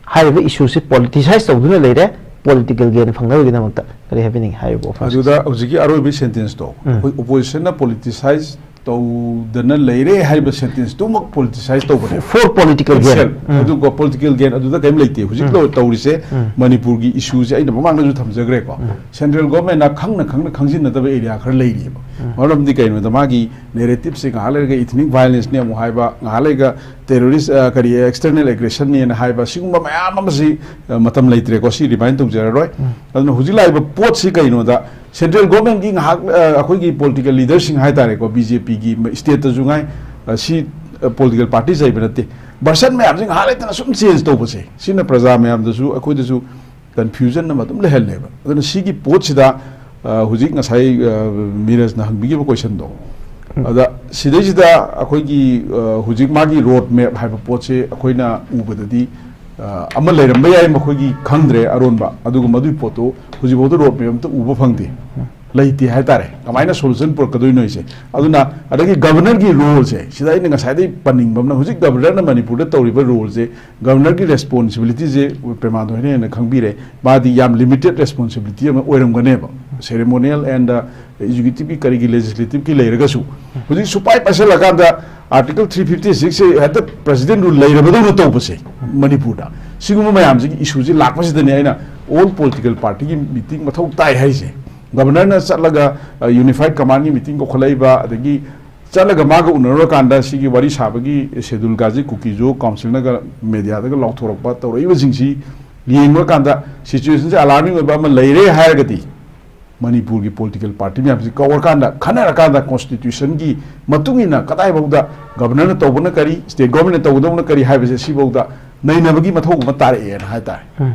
ꯍꯥꯏꯔꯤꯕ ꯏꯁꯨꯁꯤ ꯄꯣꯂꯤꯇꯤꯁꯥꯏꯁ ꯇꯧꯗꯨꯅ ꯂꯩꯔꯦ, ꯄꯣꯂꯤꯇꯤꯀꯦꯜ ꯒꯦꯟ ꯐꯪꯅꯕꯒꯤꯗꯃꯛꯇ꯫ ꯀꯔꯤ ꯍꯥꯏꯕꯤꯅꯤꯡꯉꯤ ꯍꯥꯏꯔꯤꯕ ꯋꯥꯐꯝꯁꯦ? ꯑꯗꯨꯗ ꯍꯧꯖꯤꯛꯀꯤ ꯑꯔꯣꯏꯕꯒꯤ ꯁꯦꯟꯇꯦꯟꯁꯇꯣ, ꯎꯝ꯫ ꯑꯩꯈꯣꯏ ꯑꯣꯄꯣꯖꯤꯁꯟꯅ ꯄꯣꯂꯤꯇꯤꯁꯥꯏꯁ ꯇꯧꯗꯅ ꯂꯩꯔꯦ ꯍꯥꯏꯕ ꯁꯦꯟꯇꯦꯟꯁꯇꯨꯃꯛ ꯄꯣꯂꯤꯇꯤꯁꯥꯏꯁ ꯇꯧꯕꯅꯦ꯫ For political gain. ꯎꯝ꯫ ꯑꯗꯨꯒ ꯄꯣꯂꯤꯇꯤꯀꯦꯜ ꯒꯦꯟ ꯑꯗꯨꯗ ꯀꯔꯤꯝ ꯂꯩꯇꯦ꯫ ꯍꯧꯖꯤꯛ ꯎꯝ꯫ ꯇꯧ-, ꯇꯧꯔꯤꯁꯦ ꯎꯝ꯫ ꯃꯅꯤꯄꯨꯔꯒꯤ ꯏꯁꯨꯁꯦ ꯑꯩꯅ ꯃꯃꯥꯡꯗꯁꯨ ꯊꯝꯖꯈ꯭ꯔꯦꯀꯣ꯫ ꯎꯝ꯫ ꯁꯦꯟꯇ꯭ꯔꯦꯜ ꯒꯣꯚꯔꯟꯃꯦꯟꯠꯅ ꯈꯪꯅ ꯈꯪꯅ ꯈꯪꯖꯤꯟꯅꯗꯕ ꯑꯦꯔꯤꯌꯥ ꯈꯔ ꯂꯩꯔꯤꯑꯕ꯫ ꯎꯝ꯫ ꯃꯔꯝꯗꯤ ꯀꯩꯅꯣꯗ ꯃꯥꯒꯤ ꯅꯦꯔꯦꯇꯤꯞꯁꯦ ꯉꯥꯏꯍꯥꯛ ꯂꯩꯔꯒ ꯏꯊꯅꯤꯛ ꯚꯥꯏꯑꯣꯂꯦꯟꯁꯅꯦ ꯑꯃꯨꯛ ꯍꯥꯏꯕ, ꯉꯥꯏꯍꯥꯛ ꯂꯩꯔꯒ ꯇꯦꯔꯣꯔꯤꯁ, ꯑ, ꯀꯔꯤ, ꯑꯦꯛꯁꯇꯔꯅꯦꯜ ꯑꯦꯒ꯭ꯔꯦꯁꯟꯅꯦꯅ ꯍꯥꯏꯕ, ꯁꯤꯒꯨꯝꯕ ꯃꯌꯥꯝ ꯑꯃꯁꯤ, ꯑ, ꯃꯇꯝ ꯂꯩꯇ꯭ꯔꯦꯀꯣ, ꯁꯤ ꯔꯤꯃꯥꯏꯟ ꯇꯧꯖꯔꯔꯣꯏ꯫ ꯎꯝ꯫ ꯑꯗꯨꯅ ꯍꯧꯖꯤꯛ ꯂꯥꯛꯏꯕ ꯄꯣꯠꯁꯤ ꯀꯩꯅꯣꯗ, ꯁꯦꯟꯇ꯭ꯔꯦꯜ ꯒꯣꯔꯃꯦꯟꯒꯤ ꯉꯥꯏꯍꯥꯛ, ꯑ, ꯑꯩꯈꯣꯏꯒꯤ ꯄꯣꯂꯤꯇꯤꯀꯦꯜ ꯂꯤꯗꯔꯁꯤꯡ ꯍꯥꯏ ꯇꯥꯔꯦꯀꯣ, ꯕꯤ ꯖꯦ ꯄꯤꯒꯤ ꯁ꯭ꯇꯦꯠꯇꯁꯨ ꯉꯥꯏ, ꯑ, ꯁꯤ, ꯑ, ꯄꯣꯂꯤꯇꯤꯀꯦꯜ ꯄꯥꯔꯇꯤꯁ ꯂꯩꯕ ꯅꯠꯇꯦ, ꯚꯔꯁꯟ ꯃꯌꯥꯝꯁꯤ ꯉꯥꯏꯍꯥꯛ ꯂꯩꯇꯅ ꯁꯨꯝ ꯆꯦꯟꯖ ꯇꯧꯕꯁꯦ, ꯁꯤꯅ ꯄ꯭ꯔꯖꯥ ꯃꯌꯥꯝꯗꯁꯨ, ꯑꯩꯈꯣꯏꯗꯁꯨ ꯀꯟꯐ꯭ꯌꯨꯖꯟ ꯑꯃ ꯑꯗꯨꯝ ꯂꯩꯍꯜꯂꯦꯕ꯫ ꯑꯗꯨꯅ ꯁꯤꯒꯤ ꯄꯣꯠꯁꯤꯗ, ꯑ, ꯍꯧꯖꯤꯛ ꯉꯁꯥꯏ, ꯑ, ꯃꯤꯔꯖꯅ ꯍꯪꯕꯤꯈꯤꯕ ꯀꯣꯏꯁꯟꯗꯣ, ꯎꯝ꯫ ꯑꯗ ꯁꯤꯗꯩꯁꯤꯗ ꯑꯩꯈꯣꯏꯒꯤ, ꯑ, ꯍꯧꯖꯤꯛ ꯃꯥꯒꯤ ꯔꯣꯗ ꯃꯦꯞ ꯍꯥꯏꯕ ꯄꯣꯠꯁꯦ ꯑꯩꯈꯣꯏꯅ ꯎꯕꯗꯗꯤ, ꯑ, ꯑꯃ ꯂꯩꯔꯝꯕ ꯌꯥꯏ, ꯃꯈꯣꯏꯒꯤ ꯈꯪꯗ꯭ꯔꯦ ꯑꯔꯣꯟꯕ, ꯑꯗꯨꯒ ꯃꯗꯨꯒꯤ ꯄꯣꯠꯇꯨ ꯍꯧꯖꯤꯛꯐꯥꯎꯗ ꯔꯣꯗ ꯃꯦꯞ ꯑꯝꯇ ꯎꯕ ꯐꯪꯗꯦ꯫ ꯎꯝ꯫ ꯂꯩꯇꯦ ꯍꯥꯏꯇꯥꯔꯦ꯫ ꯀꯃꯥꯏꯅ solution ꯄꯨꯔꯛꯀꯗꯣꯏꯅꯣ ꯍꯥꯏꯁꯦ? ꯑꯗꯨꯅ ꯑꯗꯒꯤ governorꯒꯤ roleꯁꯦ, ꯁꯤꯗ ꯑꯩꯅ ꯉꯁꯥꯏꯗꯩ ꯄꯟꯅꯤꯡꯕ ꯑꯃꯅ, ꯍꯧꯖꯤꯛ governorꯅ ꯃꯅꯤꯄꯨꯔꯗ ꯇꯧꯔꯤꯕ roleꯁꯦ, governorꯒꯤ responsibilityꯁꯦ ꯄ꯭ꯔꯦꯃꯥꯟꯗ ꯍꯣꯏꯅ ꯍꯦꯟꯅ ꯈꯪꯕꯤꯔꯦ꯫ ꯃꯥꯗꯤ ꯌꯥꯝ limited responsibility ꯑꯃ ꯑꯣꯏꯔꯝꯒꯅꯦꯕ, ceremonial and executiveꯀꯤ, ꯀꯔꯤꯒꯤ, legislativeꯀꯤ ꯂꯩꯔꯒꯁꯨ꯫ ꯍꯧꯖꯤꯛ ꯁꯨꯄꯥꯏ ꯄꯥꯏꯁꯜꯂꯀꯥꯟꯗ Article three fifty sixꯁꯦ ꯍꯦꯛꯇ president rule ꯂꯩꯔꯕꯗꯧꯅ ꯇꯧꯕꯁꯦ ꯃꯅꯤꯄꯨꯔꯗ, ꯁꯤꯒꯨꯝꯕ ꯃꯌꯥꯝꯁꯤꯒꯤ issueꯁꯦ ꯂꯥꯛꯄꯁꯤꯗꯅꯦ ꯑꯩꯅ all political partyꯒꯤ meeting ꯃꯊꯧ ꯇꯥꯏ ꯍꯥꯏꯁꯦ꯫ Governorꯅ ꯆꯠꯂꯒ, ꯑ, unified commandꯀꯤ meeting ꯀꯧꯈꯠꯂꯛꯏꯕ, ꯑꯗꯒꯤ ꯆꯠꯂꯒ ꯃꯥꯒ ꯎꯅꯔꯨꯔꯀꯥꯟꯗ ꯁꯤꯒꯤ ꯋꯥꯔꯤ ꯁꯥꯕꯒꯤ, schedule ꯀꯥꯁꯦ ꯀꯨꯀꯤꯁꯨ councilꯅꯒ mediaꯗꯒ ꯂꯥꯎꯊꯣꯔꯛꯄ ꯇꯧꯔꯛꯏꯕꯁꯤꯡꯁꯤ ꯌꯦꯡꯉꯨꯔꯀꯥꯟꯗ situationꯁꯦ alarming ꯑꯣꯏꯕ ꯑꯃ ꯂꯩꯔꯦ ꯍꯥꯏꯔꯒꯗꯤ, ꯃꯅꯤꯄꯨꯔꯒꯤ political party ꯃꯌꯥꯝꯁꯤ ꯀꯧꯔꯀꯥꯟꯗ, ꯈꯟꯅꯔꯀꯥꯟꯗ constitutionꯒꯤ ꯃꯇꯨꯡ ꯏꯟꯅ ꯀꯗꯥꯏꯐꯥꯎꯗ governorꯅ ꯇꯧꯕꯅ ꯀꯔꯤ, state governmentꯅ ꯇꯧꯒꯗꯧꯕꯅ ꯀꯔꯤ ꯍꯥꯏꯕꯁꯦ ꯁꯤꯐꯥꯎꯗ ꯅꯩꯅꯕꯒꯤ ꯃꯊꯧ ꯑꯃ ꯇꯥꯔꯛꯑꯦꯅ ꯍꯥꯏꯇꯥꯔꯦ꯫ ꯎꯝ꯫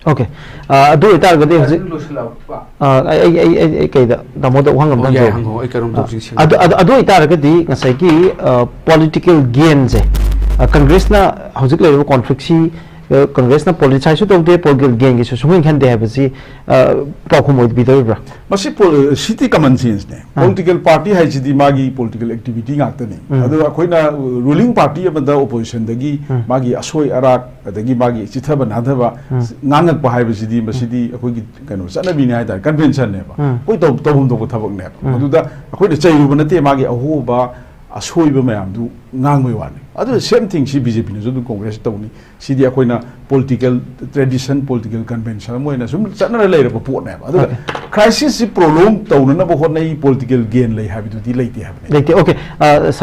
Okay. ꯑ, ꯑꯗꯨ ꯑꯣꯏꯇꯥꯔꯒꯗꯤ ꯍꯧꯖꯤꯛ, ꯂꯣꯏꯁꯤꯜꯂꯛꯄ ꯑ, ꯑꯩ ꯑꯩ ꯑꯩ ꯑꯩ ꯑꯩ ꯀꯩꯗ ꯇꯥꯃꯣꯗ ꯋꯥꯍꯪ ꯑꯝꯇ ꯑꯣ, ꯌꯥꯏ, ꯍꯪꯖꯍꯧꯒꯦ꯫ ꯍꯪꯉꯣ, ꯑꯩ ꯀꯩꯅꯣꯝꯇ ꯑ, ꯍꯧꯖꯤꯛ ꯁꯦꯝꯒꯦ꯫ ꯑꯗꯨ ꯑꯗꯨ ꯑꯗꯨ ꯑꯣꯏꯇꯥꯔꯒꯗꯤ ꯉꯁꯥꯏꯒꯤ, ꯑ, political gainꯁꯦ, ꯑ, Congressꯅ ꯍꯧꯖꯤꯛ ꯂꯩꯔꯤꯕ conflictꯁꯤ, ꯑ, Congressꯅ politicizeꯁꯨ ꯇꯧꯗꯦ, political gainꯒꯤꯁꯨ ꯁꯨꯡꯈꯟ ꯈꯟꯗꯦ ꯍꯥꯏꯕꯁꯤ, ꯑ, ꯄꯥꯎꯈꯨꯝ ꯑꯣꯏꯕꯤꯗꯧꯔꯤꯕ꯭ꯔꯥ? ꯃꯁꯤ ꯄꯣ-, ꯁꯤꯗꯤ common senseꯅꯦ꯫ ꯑꯥ꯫ Political party ꯍꯥꯏꯁꯤꯗꯤ ꯃꯥꯒꯤ political activityꯉꯥꯛꯇꯅꯤ꯫ ꯎꯝ꯫ ꯑꯗꯣ ꯑꯩꯈꯣꯏꯅ ruling party ꯑꯃꯗ oppositionꯗꯒꯤ ꯎꯝ꯫ ꯃꯥꯒꯤ ꯑꯁꯣꯏ ꯑꯔꯥꯛ, ꯑꯗꯒꯤ ꯃꯥꯒꯤ ꯆꯤꯠꯊꯕ ꯅꯥꯟꯊꯕ ꯎꯝ꯫ ꯉꯥꯡꯉꯛꯄ ꯍꯥꯏꯕꯁꯤꯗꯤ ꯃꯁꯤꯗꯤ ꯑꯩꯈꯣꯏꯒꯤ ꯀꯩꯅꯣ ꯆꯠꯅꯕꯤꯅꯤ ꯍꯥꯏꯇꯥꯔꯦ, conventionꯅꯦꯕ꯫ ꯎꯝ꯫ ꯑꯩꯈꯣꯏ ꯇꯧ-, ꯇꯧꯐꯝ ꯊꯣꯛꯄ ꯊꯕꯛꯅꯦꯕ꯫ ꯎꯝ꯫ ꯑꯗꯨꯗ ꯑꯩꯈꯣꯏꯅ ꯆꯩꯔꯨꯕ ꯅꯠꯇꯦ, ꯃꯥꯒꯤ ꯑꯍꯣꯕ ꯑꯁꯣꯏꯕ ꯃꯌꯥꯝꯗꯨ ꯉꯥꯡꯕꯩ ꯋꯥꯅꯤ꯫ ꯑꯗꯨ same thingꯁꯤ BJPꯅꯁꯨ ꯑꯗꯨꯝ Congressꯇ ꯇꯧꯅꯤ꯫ ꯁꯤꯗꯤ ꯑꯩꯈꯣꯏꯅ political tradition, political convention ꯑꯃ ꯑꯣꯏꯅ ꯁꯨꯝ ꯆꯠꯅꯔ ꯂꯩꯔꯕ ꯄꯣꯠꯅꯦꯕ꯫ ꯑꯗꯨꯒ Okay. crisisꯁꯤ prolong ꯇꯧꯅꯅꯕ ꯍꯣꯠꯅꯩ, political gain ꯂꯩ ꯍꯥꯏꯕꯗꯨꯗꯤ ꯂꯩꯇꯦ ꯍꯥꯏꯕꯅꯦ꯫ ꯂꯩꯇꯦ꯫ Okay. ꯑ,